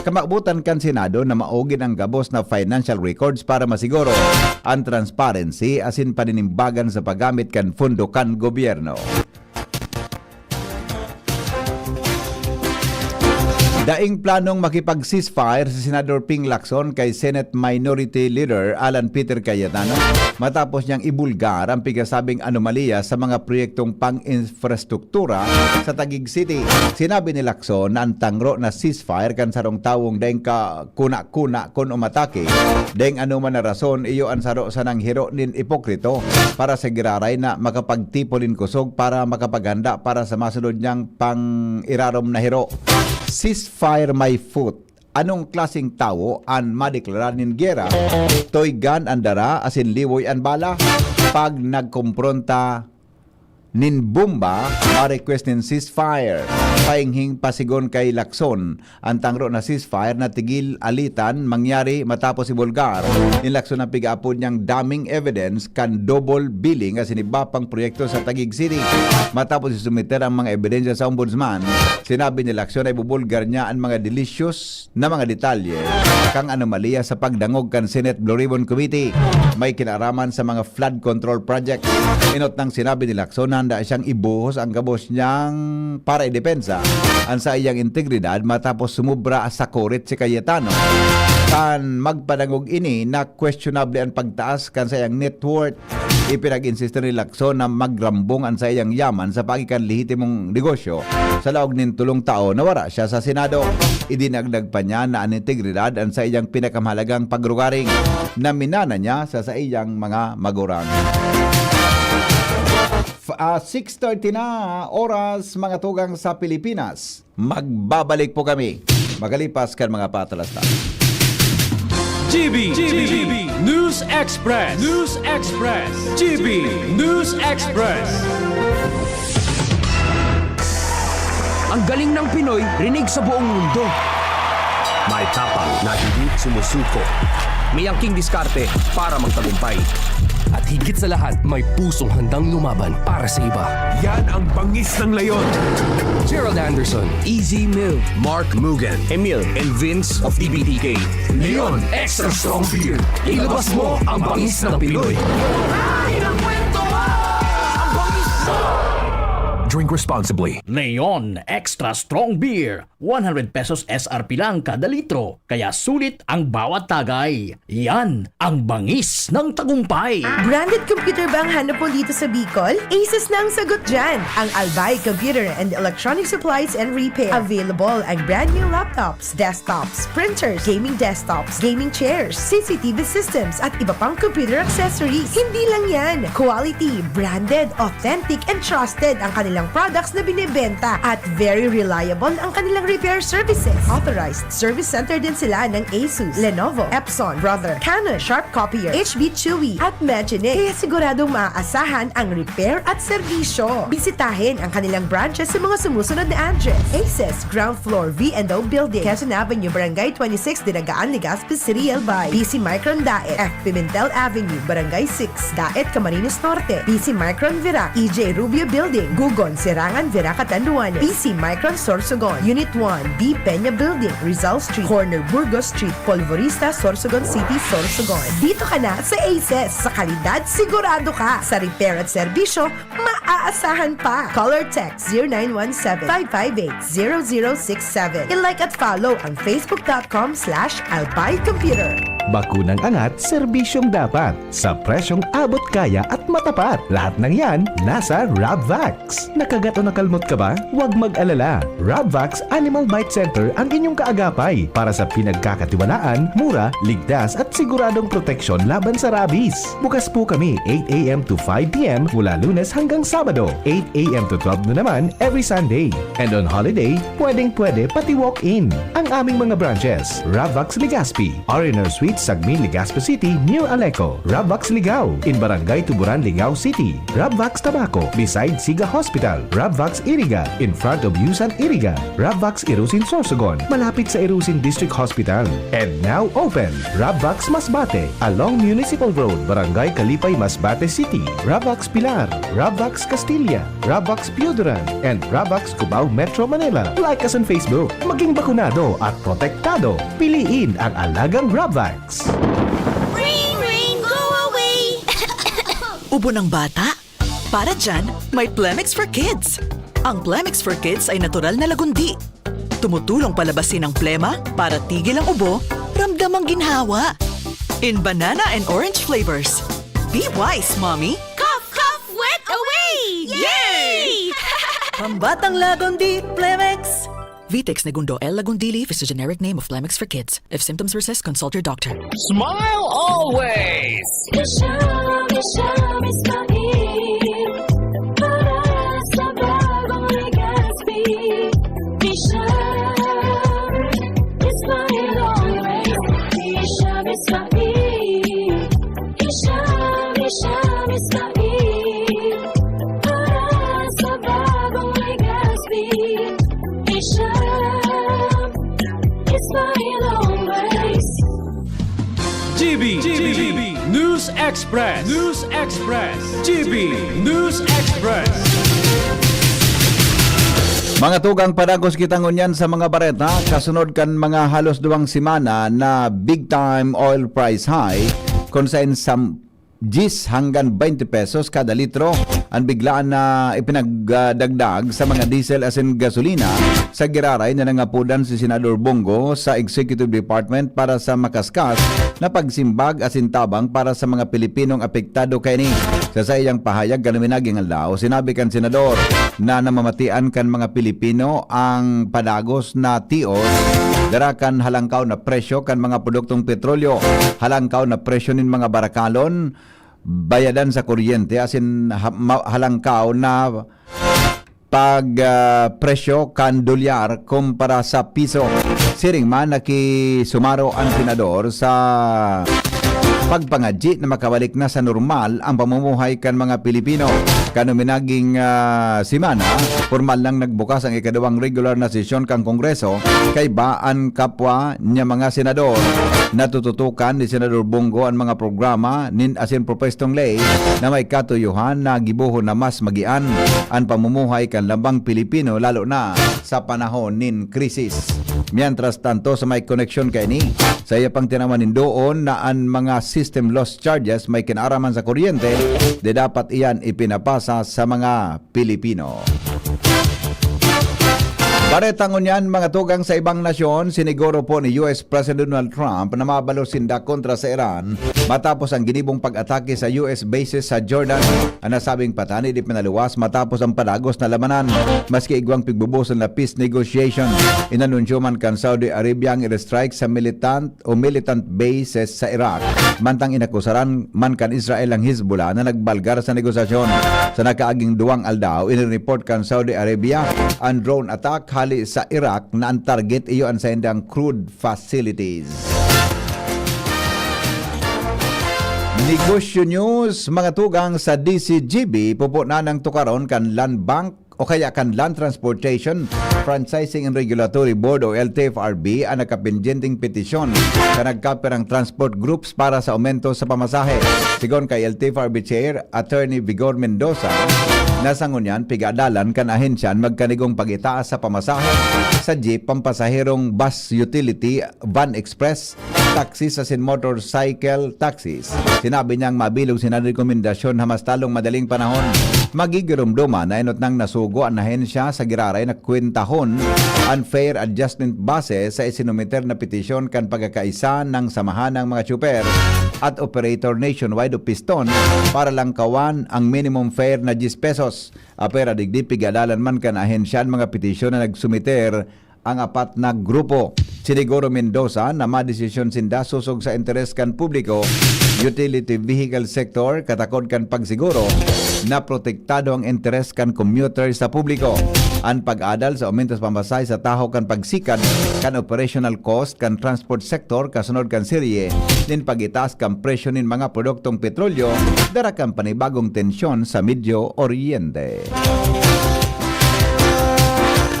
Kamabutan kan Senado na maugin ang gabos na financial records para masiguro an transparency asin paninimbagan sa paggamit kan pondo kan gobyerno. Daing planong makipag-ceasefire si Senador Ping Lacson kay Senate Minority Leader Alan Peter Cayetano matapos niyang ibulgar ang pigasabing anomalya sa mga proyektong pang-infrastruktura sa Taguig City. Sinabi ni Lacson na an tangro na ceasefire kan sarong tawong daing kakuna-kuna kun umatake daing anoman na rason, iyo an saro sanang hiro nin ipokrito para sa giraray na makapagtipon nin kusog para makapaghanda para sa masunod niyang pang-irarom na hiro. Ceasefire my foot. Anong klaseng tawo an madeklara nin gera? Toy gun an dara asin liwoy an bala. Pag nagkompronta nin bomba, ma-request nin ceasefire. Pahinghing pasigon kay Lacson, an tangro na ceasefire na tigil alitan mangyari matapos ibulgar ni Lacson ang pig-aapod niyang damning evidence kan double billing asin iba pang proyekto sa Taguig City. Matapos isumiter ang mga ebidensya sa Ombudsman, sinabi ni Lacson na ibubulgar niya an mga delicious na mga detalye kan anomalya sa pagdangog kan Senate Blue Ribbon Committee may kinaraman sa mga flood control projects. Enot nang sinabi ni Lacson na handa siyang ibuhos ang gabos niyang para idepensa an saiyang integridad matapos sumobra sa kurit si Cayetano. Kan magpadangog ini na questionable an pagtaas kan saiyang net worth. Ipinag-insiste ni Lacson na magrambong an saiyang yaman sa pagi kan lehitimong negosyo sa laog nin tolong taon na wara siya sa Senado. Idinagdag pa niya na an integridad an saiyang pinakamahalagang pagrugaring na minana niya sa saiyang mga magurang. F-, ah, six thirty na oras, mga tugang sa Pilipinas. Magbabalik po kami makalipas kan mga patalastas. G B, G B, News Express, News Express, G B News Express. Ang galing ng Pinoy, rinig sa buong mundo. May tapang na hindi sumusuko. May angking diskarte para magtagumpay. At higit sa lahat, may pusong handang lumaban para sa iba. Yan ang bangis ng leon. Gerald Anderson, Easy Mill, Mark Mugen, Emil, and Vince of D B T K. Leon Extra Strong Beer. Ilabas mo ang bangis ng Pinoy. Drink responsibly. Leon Extra Strong Beer. One hundred pesos S R P lang kada litro, kaya sulit ang bawat tagay. Yan ang bangis ng tagumpay. Branded computer ba ang hanap mo dito sa Bicol? Asus na ang sagot dyan. Ang Albay Computer and Electronic Supplies and Repair. Available ang brand new laptops, desktops, printers, gaming desktops, gaming chairs, C C T V systems, at iba pang computer accessories. Hindi lang yan. Quality, branded, authentic, and trusted ang kanilang products na binebenta at very reliable ang kanilang repair services. Authorized service center din sila ng Asus, Lenovo, Epson, Brother, Canon, Sharp Copier, H B Chewy, at Magine. Kaya siguradong maaasahan ang repair at serbisyo. Bisitahin ang kanilang branches sa mga sumusunod na address: Asus, ground floor, V and O Building, Quezon Avenue, Barangay twenty-six, Dinagaan, Legazpi City, Albay. P C Micron Daet, F Pimentel Avenue, Barangay six, Daet, Camarines Norte. P C Micron Virac, E J Rubio Building, Gugon, Serangan, Virac, Catanduanes. P C Micron Sorsogon, Unit one, B Peña Building, Rizal Street, corner Burgos Street, Polvorista, Sorsogon City, Sorsogon. Dito ka na sa Asus. Sa kalidad, sigurado ka. Sa repair at serbisyo, maaasahan pa. Call or text zero nine one seven, five five eight, zero zero six seven. I-like at follow ang facebook dot com slash albay computer. Bakunang angat, serbisyong dapat. Sa presyong abot kaya at matapat. Lahat ng yan, nasa Rabvax. Nakagat o nakalmot ka ba? Huwag mag-alala. Rabvax Animal Bite Center ang inyong kaagapay para sa pinagkakatiwalaan, mura, ligtas at siguradong proteksyon laban sa rabies. Bukas po kami eight a m to five p m mula Lunes hanggang Sabado, eight a m to twelve noon naman every Sunday. And on holiday, pwedeng-pwede pati walk-in. Ang aming mga branches, Rabvax Legazpi, R and R Suite, Sagmin, Legazpi City, near Aleco, Rabvax Ligao, in Barangay Tuburan, Ligao City, Rabvax Tabaco, beside Siga Hospital, Rabvax Iriga, in front of Yusan Iriga, Rabvax Irusin Sorsogon, malapit sa Irusin District Hospital. And now open, Rabvax Masbate, along Municipal Road, Barangay Kalipay, Masbate City, Rabvax Pilar, Rabvax Castilla, Rabvax Pioduran, and Rabvax Cubao, Metro Manila. Like us on Facebook. Maging bakunado at protektado. Piliin ang alagang Rabvax. Ring, ring, go away! Ubo ng bata? Para dyan, may Plemex for Kids. Ang Plemex for Kids ay natural na lagundi. Tumutulong palabasin ang plema para tigil ang ubo, ramdam ang ginhawa. In banana and orange flavors. Be wise, mommy! Cough, cough, wet away! Yay! Pambatang Lagundi, Plemex! Vitex Negundo L. Lagundili is the generic name of Plemex for Kids. If symptoms persist, consult your doctor. Smile always! Isha, Isha, Isha, Isha, para sa bagong Legazpi. Isha, Isha, Isha, Isha, Isha, Isha, para sa bagong Legazpi. Isha, Isha, Isha. G B, G B, News Express, News Express, G B, News Express. Mga tugang, padagos kita ngunyan sa mga bareta, kasunod kan mga halos duwang semana na big time oil price high, kung saan sa diyes hanggang baynte pesos kada litro an biglaan na ipinagdagdag sa mga diesel asin gasolina sa giraray na nangapodan si Senador Bong Go sa Executive Department para sa makaskas na pagsimbag asin tabang para sa mga Pilipinong apektado kaini. Sa saiyang pahayag kan minaging aldaw, sinabi kan Senador na namamatian kan mga Pilipino ang padagos na tios dara kan halangkaw na presyo kan mga produktong petrolyo, halangkaw na presyo nin mga barakalon, bayadan sa kuryente, asin ha-, ma-, halangkaw na pag, ah, presyo kan dolyar kumpara sa piso. Siring man, nakisumaro an Senador sa pagpangadyi na makabalik na sa normal ang pamumuhay kan mga Pilipino. Kan minaging, ah, semana, pormal nang nagbukas ang ikaduwang regular na sesyon kan Kongreso, kaiba an kapwa niya mga senador. Natututukan ni Senador Bong Go an mga programa nin asin propwestong ley na may katuyohan na gibohon na mas magian an pamumuhay kan lambang Pilipino, lalo na sa panahon nin krisis. Mientras tanto, sa may koneksyon kaini, sa iya pang tinawan nin doon na an mga system loss charges may kinaraman sa kuryente, di dapat iyan ipinapasa sa mga Pilipino. Bareta ngunyan, mga tugang sa ibang nasyon, siniguro po ni U S President Donald Trump na mabalos sinda kontra sa Iran matapos ang ginibong pag-atake sa U S bases sa Jordan. An nasabing patani di pinaluwas matapos ang padagos na labanan, maski igwang pigbubuson na peace negotiation. Inanunsyo man kan Saudi Arabia ang airstrike sa militant o militant bases sa Iraq. Mantang inakusaran man kan Israel ang Hezbollah na nagbalgar sa negosasyon. Sa nakaaging duwang aldaw, inireport kan Saudi Arabia an drone attack hali sa Iraq na an target iyo an saindang crude facilities. Negosyo News, mga tugang. Sa D C G B, pupo na nang tukaron kan Land Bank o kaya kan Land Transportation, Franchising and Regulatory Board o L T F R B an nakapendyenteng petisyon sa nagkapirang transport groups para sa aumento sa pamasahe. Sigon kay L T F R B Chair Attorney Vigor Mendoza, na sa ngunyan pigadalan kan ahensya an magkanigong pag-itaas sa pamasahe sa jeep, pampasaherong bus, utility van, express taxis asin motorcycle taxis. Sinabi niyang mabilog sinda rekomendasyon ha mas talong madaling panahon. Magigiromdoman na enot nang nasugo an ahensya sa giraray na kwentahon an fare adjustment base sa isinumiter na petisyon kan pagkakaisa ng Samahan ng mga Tsuper at Operator Nationwide o Piston para langkawan ang minimum fare na diyes pesos. Apera digdi, pigadalan man kan ahensya an mga petisyon na nagsumiter ang apat na grupo. Siniguro Mendoza na madesisyon sinda sosog sa interes kan publiko, utility vehicle sector, katakod kan pagsiguro na protektado ang interes kan commuter sa publiko. An pag-adal sa aumento sa pamasahe sa tahaw kan pagsikad kan operational cost kan transport sector kasunod kan serye nin pag-itaas kan presyo nin mga produktong petrolyo dara kan panibagong tensyon sa Medio Oriente.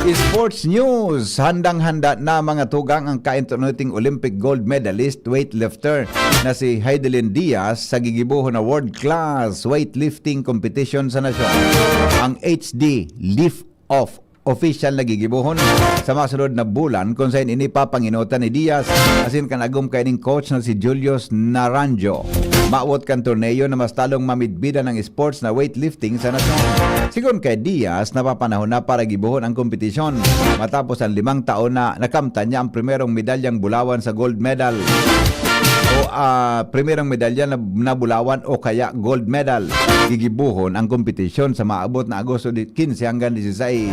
Sports News, handang-handa na, mga tugang, ang kaintunuting Olympic gold medalist weightlifter na si Heidelin Diaz sa gigibohon na world-class weightlifting competition sa nasyon, ang H D Lift Off. Opisyal na gigibohon sa masunod na bulan, kun saen ini papangenotan ni Diaz asin kan agom kaining coach na si Julius Naranjo. Mawot kan torneo na mas talong mamidbidan ang sports na weightlifting sa nasyon. Sigon kay Diaz, napapanahon na para gibohon ang kompetisyon matapos ang limang taon na nakamtan niya ang primerong medalyang bulawan sa gold medal o, ah, primerong medalya na, na bulawan o kaya gold medal. Gigibohon ang kompetisyon sa maabot na Agosto di, kinse hanggang disisais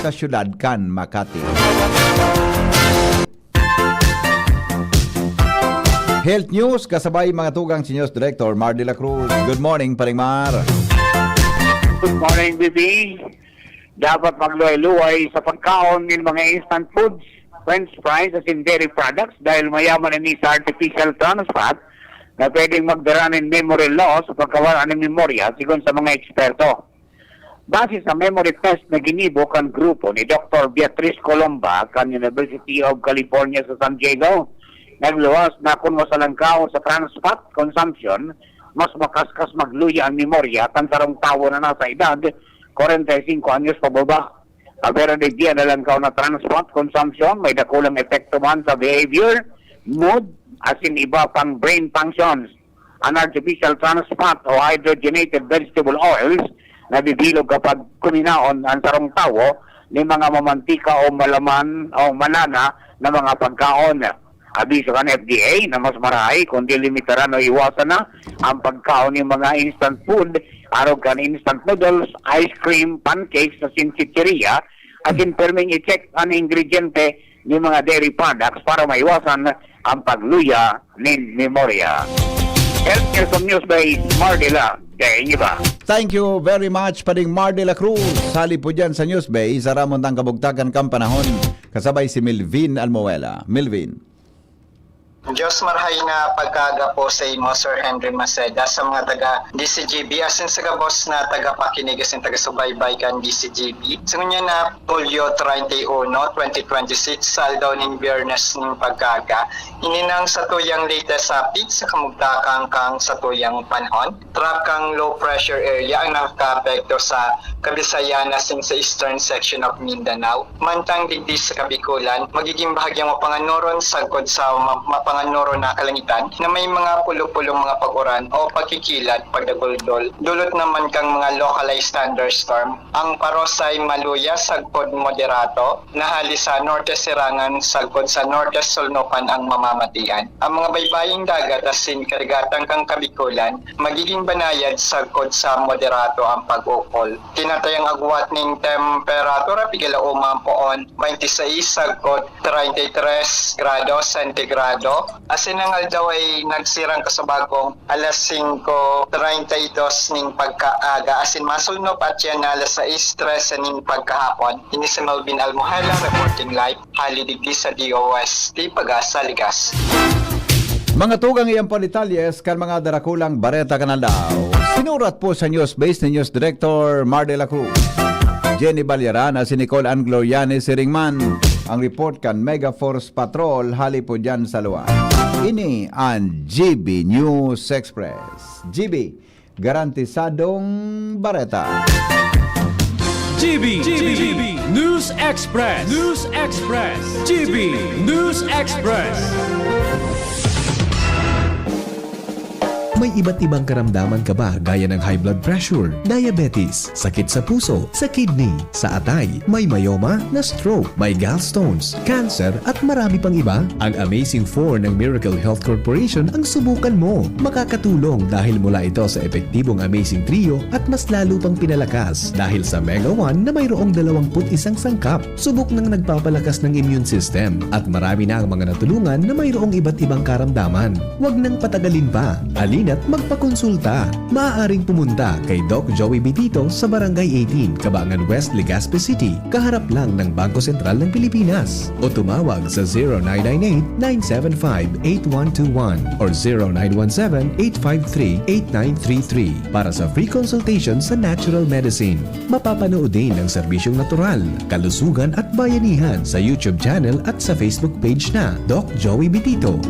sa siyudad kan Makati. Health News, kasabay mga tugang si News Director Mar de la Cruz. Good morning, Paring Mar. Good morning, B B. Dapat magluway-luway sa pagkaon nin mga instant foods, french fries, asin dairy products dahil mayaman ini sa artificial trans fat na pwedeng magdara nin memory loss o pagkawala nin memorya, sigon sa mga eksperto. Base sa memory test na ginibo kan grupo ni Doktor Beatriz Colomba kan University of California sa San Diego, nagluwas na kun masalangkaw sa trans fat consumption, mas makaskas magluya an memorya kan sarong tawo na nasa edad kwarenta y singko anyos pababa. Apera digdi, an nalangkaw na trans fat consumption may dakulang epekto man sa behavior, mood, asin iba pang brain functions. An artificial trans fat o hydrogenated vegetable oils nabibilog kapag kuminaon an sarong tawo nin mga mamantika o malaman o malana na mga pagkaon. Abiso kan F D A na mas marahay kundi limitaran o iwasan na ang pagkaon nin mga instant food, arog kan instant noodles, ice cream, pancakes asin chichirya, asin perming i-check an ingrediente nin mga dairy products para maiwasan ang pagluya nin memorya. Health News from Newsbase, Mar de la, dai niyo ba? Thank you very much, Paring Mar de la Cruz. Hali po dyan sa Newsbase, sa ramon tang kabugtakan kan panahon. Kasabay si Melvin Almoela. Melvin. Diyos marhay na pagkaaga po sa imo, Sir Henry Maceda, sa mga taga D C G B, asin sa gabos na tagapakinig asin taga-subaybay kan D C G B. Sa ngunyan na Hulyo treinta y uno, twenty twenty-six, sa aldaw nin Biyernes nin pagkaaga, ini na ang satuyang latest update sa kamugtakan kan satuyang panahon. Track kan low pressure area ang nakakaapekto sa Kabisayan asin sa eastern section of Mindanao. Mantang digdi sa Kabikolan, magiging bahagyang mapanganoron sagkod sa ma-, mapanganoron na kalangitan na may mga pulo-pulong mga pag-uran o pagkikilat, pagdaguldol. Dulot naman kan mga localized thunderstorm. Ang paros ay maluya sagkod moderato, na hali sa norte sirangan sagkod sa norte sulnupan ang mamamatian. Ang mga baybaying dagat asin karagatan kan Kabikolan magiging banayad sagkod sa moderato ang pag-ukol. Tinatayang agwat nin temperatura pigalauma ang poon, twenty-six sagkod treinta y tres grado sentigrado. Asin ang aldaw ay nagsirang kasabagong alas singko treinta y dos nin pagkaaga, asin masulnop at yan na alas sais trese nin pagkahapon. Ini si Melvin Almohela, reporting live, hali digdi sa D O S T Pag-asa, Ligas. Mga tugang, iyan po an detalyes kan mga darakulang bareta kan aldaw. Sinurat po sa Newsbase ni News Director Mar de la Cruz, Jenny Balyarana, si Nicole Ann Gloriani, si Ringman. Ang report kan Mega Force Patrol, hali po dyan sa luwas. Ini an G B News Express. G B, garantisadong bareta. G B, G B, News Express, News Express, G B, News Express. May iba't ibang karamdaman ka ba, gaya ng high blood pressure, diabetes, sakit sa puso, sa kidney, sa atay, may myoma, na-stroke, may gallstones, cancer, at marami pang iba? Ang Amazing Four ng Miracle Health Corporation ang subukan mo. Makakatulong dahil mula ito sa epektibong Amazing Trio at mas lalo pang pinalakas dahil sa Mega One na mayroong dalawampu't isang sangkap. Subok nang nagpapalakas ng immune system at marami na ang mga natulungan na mayroong iba't ibang karamdaman. Huwag nang patagalin pa. Halina't magpakonsulta. Maaaring pumunta kay Doc Joey Bitito sa Barangay eighteen, Cabangan West, Legazpi City, kaharap lang ng Bangko Sentral ng Pilipinas. O tumawag sa zero nine nine eight, nine seven five, eight one two one or zero nine one seven, eight five three, eight nine three three para sa free consultation sa natural medicine. Mapapanood din ang serbisyong natural, kalusugan at bayanihan sa YouTube channel at sa Facebook page na Doc Joey Bitito.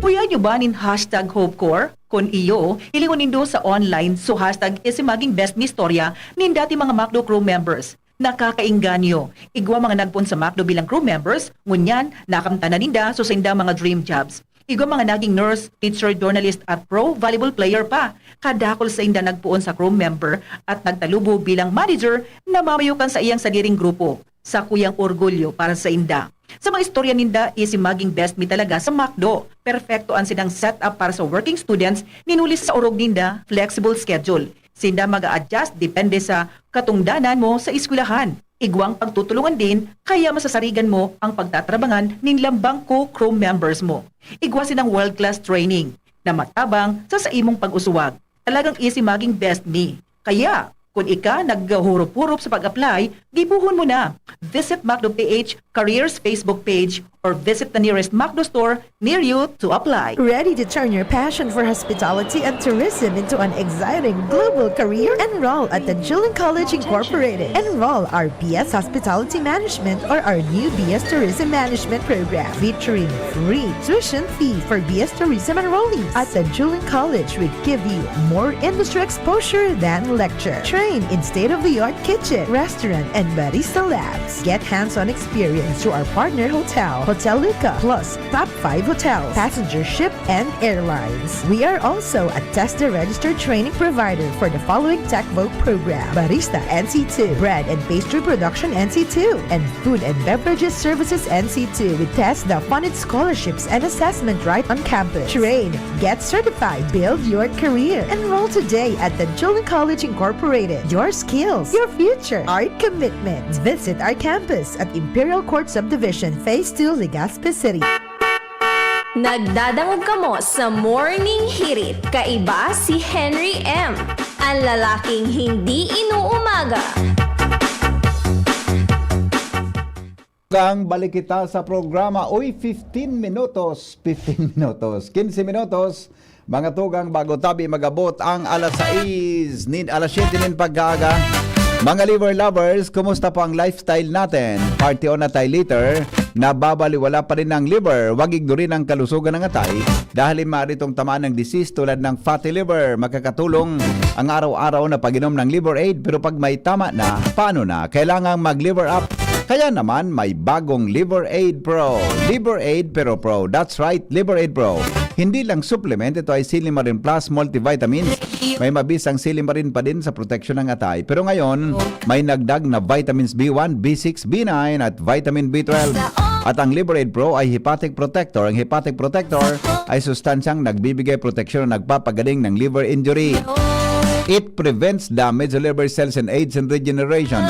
Uya nyo ba nin hashtag HopeCorps? Kun iyo, hilingon nindo sa online so hashtag ese maging best ni istorya nin dati mga McDo crew members. Nakakaengganyo. Igwa mga nagpoon sa McDo bilang crew members, ngunyan, nakamtan na ninda so sainda mga dream jobs. Igwa mga naging nurse, teacher, journalist at pro volleyball player pa. Kadakul sainda nagpoon sa crew member at nagtalubo bilang manager na mamayo kan saiyang sadiring grupo. Sakuyang orgulyo para sainda. Sa mga istorya ninda, ese maging best mi talaga sa McDo. Perpekto an sinang setup para sa working students, nin huli sa orog ninda, flexible schedule. Sinda mag-a-adjust depende sa katungdanan mo sa eskwelahan. Igwang pagtutulungan din, kaya masasarigan mo ang pagtatrabangan nin lambang co-crew members mo. Igwa sinang world-class training na matabang sa saimong pag-usuwag. Talagang ese maging best mi. Kaya, kun ika naghuhurup-hurup sa pag-apply, gibohon mo na. Visit McDo P H Careers Facebook page or visit the nearest McDo store near you to apply. Ready to turn your passion for hospitality and tourism into an exciting global career? Enroll at the Julian College Incorporated. Enroll our B S Hospitality Management or our new B S Tourism Management program, featuring free tuition fee for B S Tourism enrollees. At the Julian College, we give you more industry exposure than lecture. Train in state-of-the-art kitchen, restaurant, and barista labs. Get hands-on experience through our partner hotel, Hotel Luca, plus top five hotels, passenger ship, and airlines. We are also a TESDA registered training provider for the following tech voc program: Barista N C two, Bread and Pastry Production N C two, and Food and Beverages Services N C two with TESDA funded scholarships and assessment right on campus. Train, get certified, build your career. Enroll today at the Julian College Incorporated. Your skills, your future, our commitment. Visit our campus at Imperial Court Subdivision, Phase two, Legazpi City. Nagdadangog kamo sa Morning Hirit. Kaiba si Henry M, ang lalaking hindi inuumaga. Kang balik kita sa programa. Uy, fifteen minutos. Fifteen minutos. Quince minutos. Mga tugang, bago tabi magabot ang alas sais, nin, alas siyete nin pagkaaga. Mga liver lovers, kumusta po ang lifestyle natin? Party on na tayo later. Nababaliwala pa rin ang liver. Huwag ignorin ang kalusugan ng atay dahil maaari itong tamaan ng disease tulad ng fatty liver. Makakatulong ang araw-araw na pag-inom ng Liver Aid, pero pag may tama na, paano na? Kailangang mag-liver up. Kaya naman, may bagong Liver Aid Pro. Liver Aid Pero Pro. That's right, Liver Aid Pro. Hindi lang supplement, ito ay Silimarin Plus multivitamins. May mabisang silimarin pa din sa proteksyon ng atay. Pero ngayon, may nagdag na vitamins B one, B six, B nine at vitamin B twelve. At ang Liver Aid Pro ay hepatic protector. Ang hepatic protector ay sustansyang nagbibigay proteksyon na nagpapagaling ng liver injury. It prevents damage sa liver cells and aids in regeneration.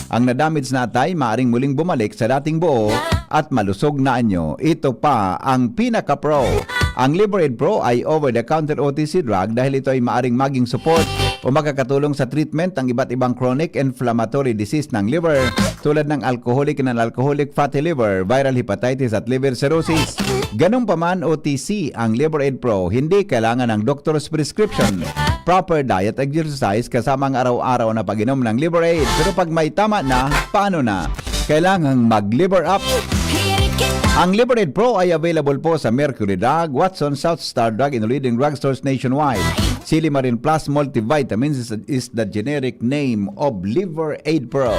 Ang nadamage na atay maaring muling bumalik sa dating buo at malusog na anyo. Ito pa ang pinaka-pro. Ang Liver Aid Pro ay over-the-counter O T C drug dahil ito ay maaring maging support o makakatulong sa treatment ng iba't ibang chronic inflammatory disease ng liver, tulad ng alcoholic and non-alcoholic fatty liver, viral hepatitis at liver cirrhosis. Ganun pa man, O T C ang Liver Aid Pro, hindi kailangan ng doctor's prescription. Proper diet, exercise, kasama ang araw-araw na pag-inom ng Liver Aid. Pero pag may tama na, paano na? Kailangang mag-liver up. Ang Liver Aid Pro ay available po sa Mercury Drug, Watson, South Star Drug, and leading drugstores nationwide. Silimarin Plus Multivitamins is, is the generic name of Liver Aid Pro.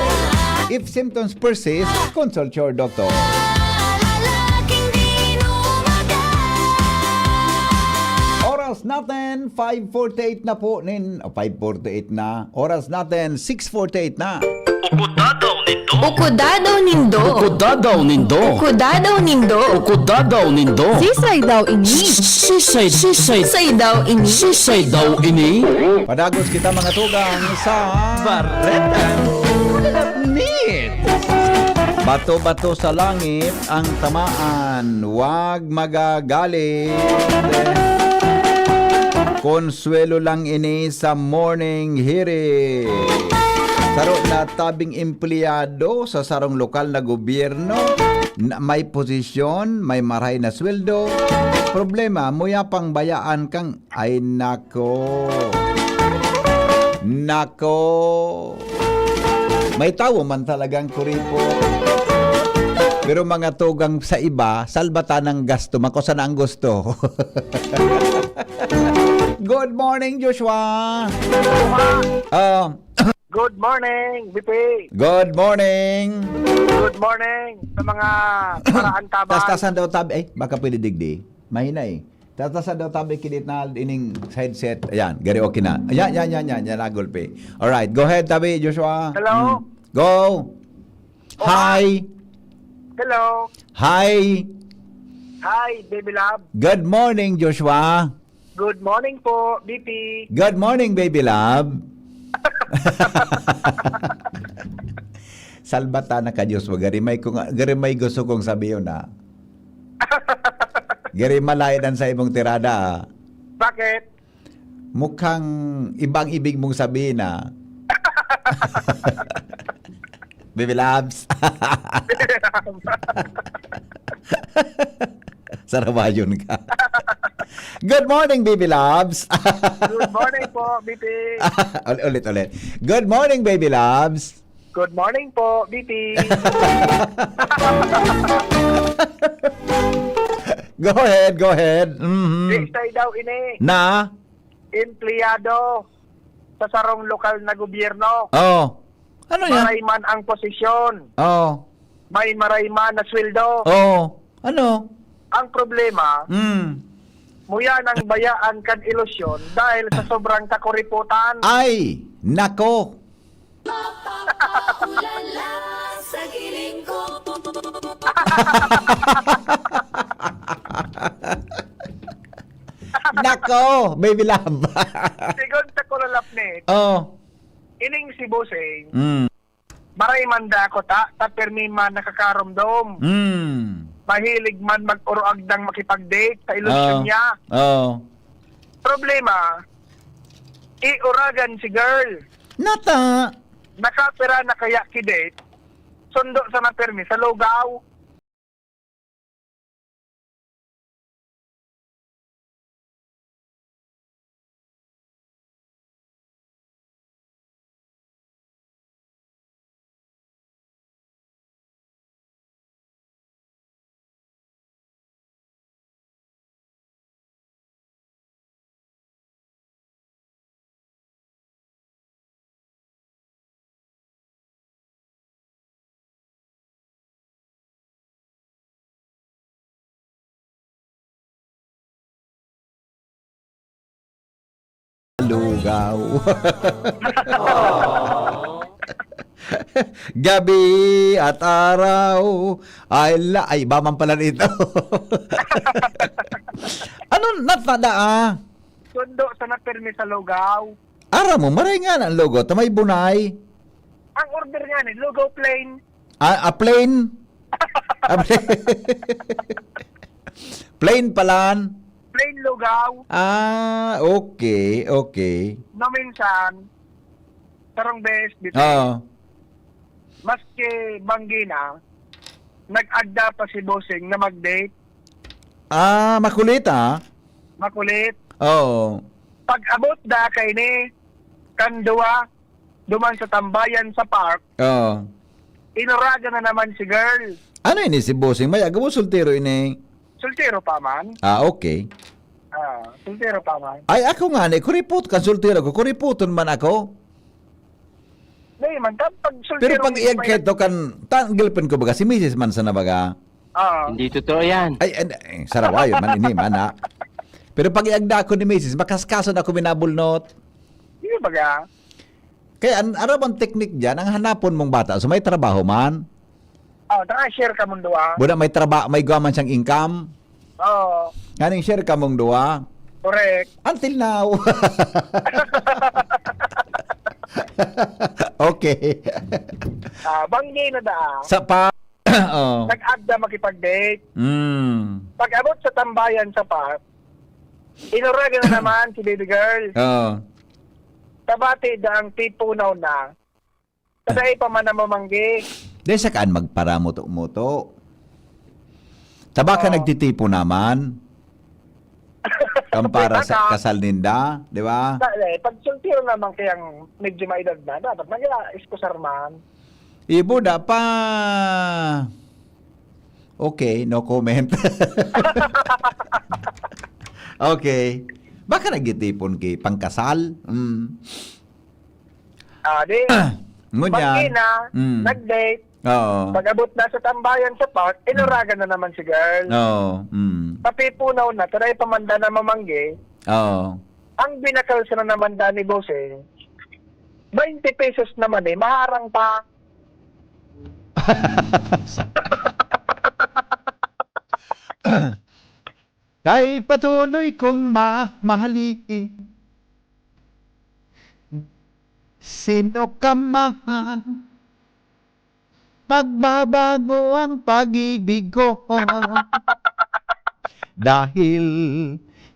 If symptoms persist, consult your doctor. Oras natin, five forty-eight na po nin, o, five forty-eight na. Oras natin, six forty-eight na. Ukudadaw nindo. Ukudadaw nindo. Ukudadaw nindo. Ukudadaw nindo. Ukudadaw nindo. Sisay daw ini? Sisay, sisay. Sisay daw ini? Sisay daw ini? Padagos kita, mga tugang, sa Bareta Lapnit. Bato-bato sa langit ang tamaan. Wag magagalit. Konsuelo lang ini sa morning hirit. Saro na tabing empleyado sa sarong lokal na gobyerno, na may posisyon, may marahay na sweldo. Problema, muya pang bayaan kang, ay nako. Nako. May tawo man talagang kuripot. Pero mga tugang sa iba, salbatan ang gasto, makusa na ang gusto. Good morning, Joshua. Ah, Good morning, B P. Good morning. Good morning sa mga karaan tabang. Tastasan daw tabi. Ay, baka pwede digdi. Mahina eh. Tastasan daw tabi kinit na ining headset. Ayan, gari okay na. Ayan, yan, yan, yan. Yan, nagulpi. Alright, go ahead, tabi, Joshua. Hello? Mm. Go. Oh, Hi. Hello. Hi. Hi, baby love. Good morning, Joshua. Good morning po, B P. Good morning, baby love. Salbata na ka, Diyos mo. Garimay ko nga, garimay gusto kong sabihin, ha. Garimay lain ang sa imong tirada, ha. Bakit? Mukhang ibang ibig mong sabihin, ha. Baby loves. Sarawayon ka. Good morning, baby loves. Good morning po, B P. Ul-, ulit, ulit. Good morning, baby loves. Good morning po, B P. Go ahead, go ahead. Mhm. Sisay daw ini? Na? Empleyado sa sarong lokal na gobyerno. Oh. Ano yan? Maray man ang posisyon. Oh. May maray man na sweldo. Oh. Ano? Ang problema, Mm. muya nang bayaan kan ilusyon dahil sa sobrang kakuriputan. Ay, nako. Mapapaulala sa giling ko. Nako, baby love. Sigon sa Kulalapnit, Oh. ining si Bossing, Mm. maray man dako ta, ta pirmi man nakakaromdom. Mm. Mahilig man mag-uruagdang makipag-date sa ilusyon Ah. niya. Oh. Problema, iuragan si girl. Nata. Nakapira na kaya ki-date? Sundo sana pirmi sa lugaw. Lugaw. Gabi at araw. Ay, la, ay, iba man pala rito. Ano, nat-, nada, ah? Sundo sana pirmi sa lugaw. Aram mo, maray nga na ang lugaw, ta may bunay. Ang order nga ni, lugaw plain. Ah, ah, plain? Ah, plain. Plain palan? Plain lugaw. Ah, okay, okay. Na minsan, sarong beses, bitaw. Oo. Maski banggi na, nag-agda pa si Bossing na mag-date. Ah, makulit, ah. Makulit. Oo. Pag-abot da kaini, kan duwa, duman sa tambayan sa park, Oo. inuragan na naman si girl. Ano ini si Bossing? May agawon soltero ini? Soltero pa man. Ah, okay. Ah, soltero pa man. Ay, ako nga ni, kuripot kan soltero ko, kuripoton man ako. Di man, ta-, pag soltero Pero pag mo, iyag may kaito kan, ta-, girlfriend ko baga, si misis man sana baga. Oo. Hindi totoo yan. Ay, ay, ay, sarawayon man, ini man, ha. Pero pag iagda ako ni misis, makaskason ako minabulnot. Di ba ga? Kaya an-, ano bang teknik diyan? Ang hanapon mong bata, so may trabaho man? Oh, taka share ka mong duwa. Buna may traba-, may gawa man siyang income? Oo. Nganing share ka mong duwa? Correct. Until now. Okay. Ah, banggi na daa. Sa pa-, oh. Nag-agda makipag-date. Mm. Pag-abot sa tambayan sa park, inuragan na naman si baby girl. Oo. Tabati da ang pipunaw na. Kadai pa man na mamanggi. Di sa kaan magparamuto-muto. Taba ka Oo. nagtitipon naman. Kan para sa Baka. kasal ninda, di ba? Sa, eh, pag soltero naman kayang medyo maedad na, dapat mag-iskusar man. Ibo da pa. Okay, no comment. Okay. Baka nagtitipon ki pangkasal? Mm. Ah, di, Ngunyan. banggi na, Mm. nag-date. Oo. Pag-abot na sa tambayan sa park, inuragan na naman si girl. Oo. Mm. Papipunaw na, taray pa man da na mamanggi. Oo. Ang binakal sana naman da ni Bossing, twenty pesos naman eh, maharang pa. Kay patuloy kong mamahalin. Sino ka man, magbabago ang pag-ibig ko. Dahil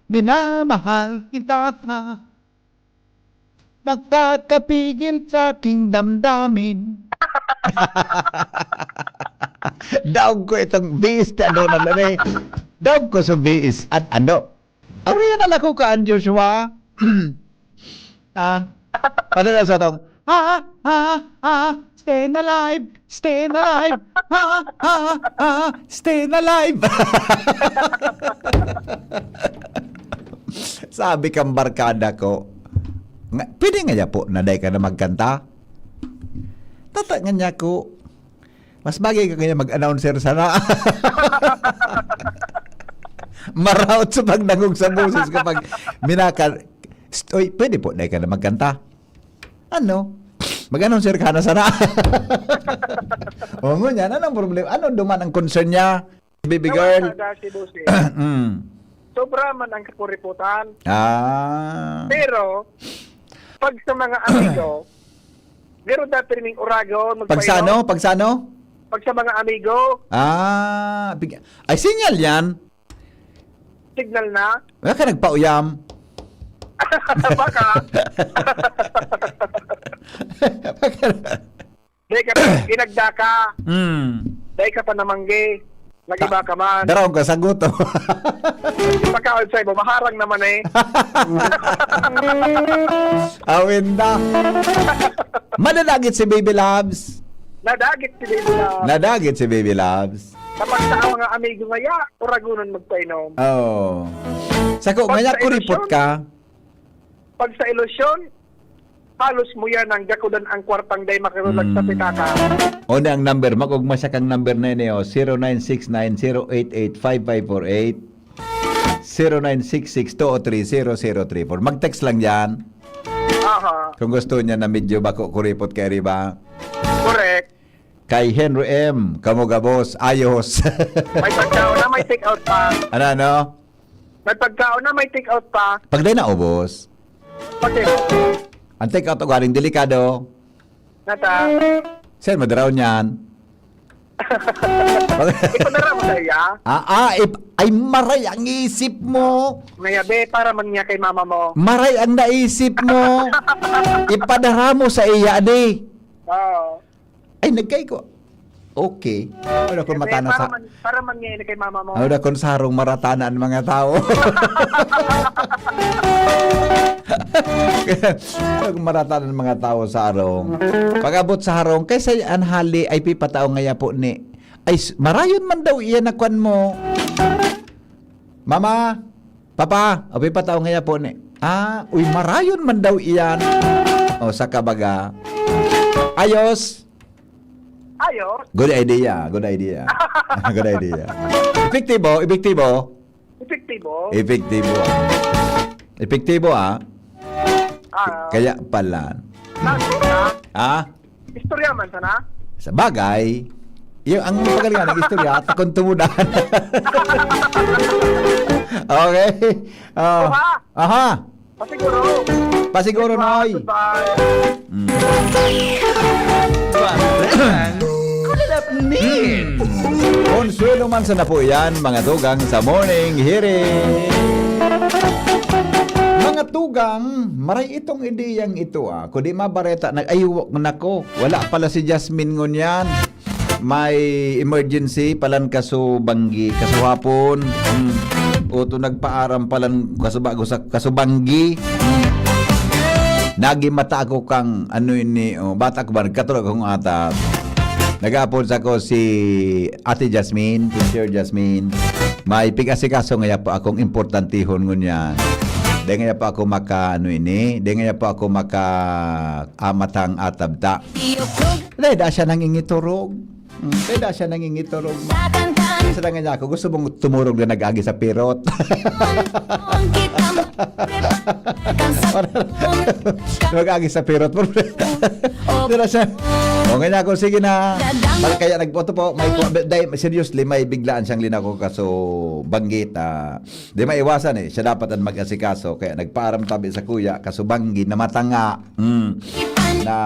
minamahal kita. Nakakapigil sa aking damdamin. Daog ko itong bis, ano na lang eh. Daog ko sa bis. At ano? Awiyan na lang ko kaan, Joshua. Ah, ano na sa tong, ah, ah, ah, staying alive, staying alive, ah, ah, ah, staying alive. Sabi kang barkada ko, nga, "Pwede nga ya po na dai ka na magkanta?" Tata nga niya ko, "Mas bagay ka kaya mag-announcer sana." Maraot sa pagdangog sa boses kapag minaka-, "St-, oy, pwede po dai ka na magkanta?" Ano? Mag-announcer ka na sana. O, ngunyan, anong problema? Ano duman ang concern niya? Baby girl. Nawasa da si Bossing. Mm. Sobra man ang kapuriputan. Ah. Pero, pag sa mga amigo, garo dati rin yung uragon, Pag sa magpainom. ano? Pag sa ano? Pag sa mga amigo. Ah, big-, ay, sinyal yan. Signal na. Wala ka nagpauyam. Baka. Baka. Dai ka pa, inagda ka. Hmm. Dai ka pa namanggi. Nag-iba ka man. Daraw ka sagot. Pagkaon sa imo, maharang naman eh. Awin na. Madadagit si Baby Loves. Nadagit si Baby Loves. Nadagit si Baby Loves. Kapag sa mga amigo nga ya, uragonon magpainom. Oh. Sako, Pag ngaya sa kuripot ilusyon, ka. Pag sa ilusyon, halos mo yan ang gakudan ang kwartang day makirulag sa pitaka. O na ang number, mag-ugma siya kang number na ini, oh, zero nine six nine zero eight eight five five four eight, zero nine six six two oh three zero zero three four. Mag-text lang yan. Aha. Kung gusto niya na medyo bako kuripot kay Riba. Correct. Kay Henry M, kamo gabos, ayos. May pagkaon na, may take out pa. Ano, ano? May pagkaon na, may take out pa. Pag di naubos. Pag di naubos. Ang take out, ugaling delikado. Nata. Saan mo daraw niyan? Ipadara mo sa iya? Ah, ah, ip- ay maray ang isip mo. Ngayabe, para man niya kay mama mo. Maray ang naisip mo. Ipadara mo sa iya, di. Oo. Ay, nagkay ko. Okay. Ano kung Siyempre, matana para sa man, para man ngayon kay mama mo. Ano na kung sa harong maratana ang mga tao? Pag maratana ang mga tao sa harong. Pag-abot sa harong, kaysa an hali ay pipatao ngaya po ni. Ay, s- marayon man daw iyan na kwan mo. Mama, Papa, apay pa tao ngaya po ni. Ah, uy, marayon man daw iyan. O, sa kabaga. Ayos. Ayos. Good idea, good idea. Good idea. Epektibo, epektibo. Epektibo. Epektibo. Epektibo, ah. Ah. Kaya pala. Sabi ka, Ah? Istorya man sana? Sa bagay, yung, ang magaling nga nag-istorya, takon tumudan. Okay. Oh. Aha. Aha. Pasiguro. Pasiguro, Noy. Goodbye. Mm. Kulalap ni. Mm. Consuelo man sana po yan, mga tugang sa morning hearing. Mga tugang, maray itong ideyang ito, ah. Kundi mabareta, nag-, ay, wa-, nako, wala pala si Jasmine ngunyan. May emergency palan kaso banggi, kaso hapon. Hmm. Oto nagpaaram palan kaso bago sa kaso banggi. Hmm. Nagimata ako kang ano ini, oh, bata ko ba, nagkatulog akong atat. Nag-aapod sa ko si Ate Jasmine, Teacher Jasmine. May pig-asikaso ngaya po akong importantihon ngunyan. Di ngaya po ako maka, ano ini, di ngaya po ako maka amatang atab ta. Dahil da siya nangingiturog. Hmm, dahil da siya nangingiturog. Sa kanta. Sa nga niya ako, gusto mong tumurog na nag-agi sa pirot. Nag-agi sa pirot. Dira siya. O, nga niya ako, sige na. Mal-, kaya nagboto po, may po, dahil seriously, may biglaan siyang linako kaso banggit, ah, di maiwasan eh. Siya dapat ang mag-asikaso. Kaya nagpaaram tabi sa kuya, kaso banggi na matanga. Mm. Na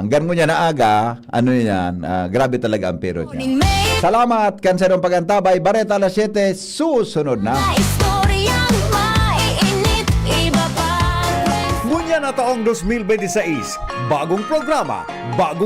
hanggang ngunyan na aga, ano yan, ah, grabe talaga ang pirot niya. Salamat kan sa inyong pag-antabay. Bareta alas siyete, susunod na. Istoryang maiinit, iba pa. Ngunyan na taong dos mil bente seis, bagong programa, bagong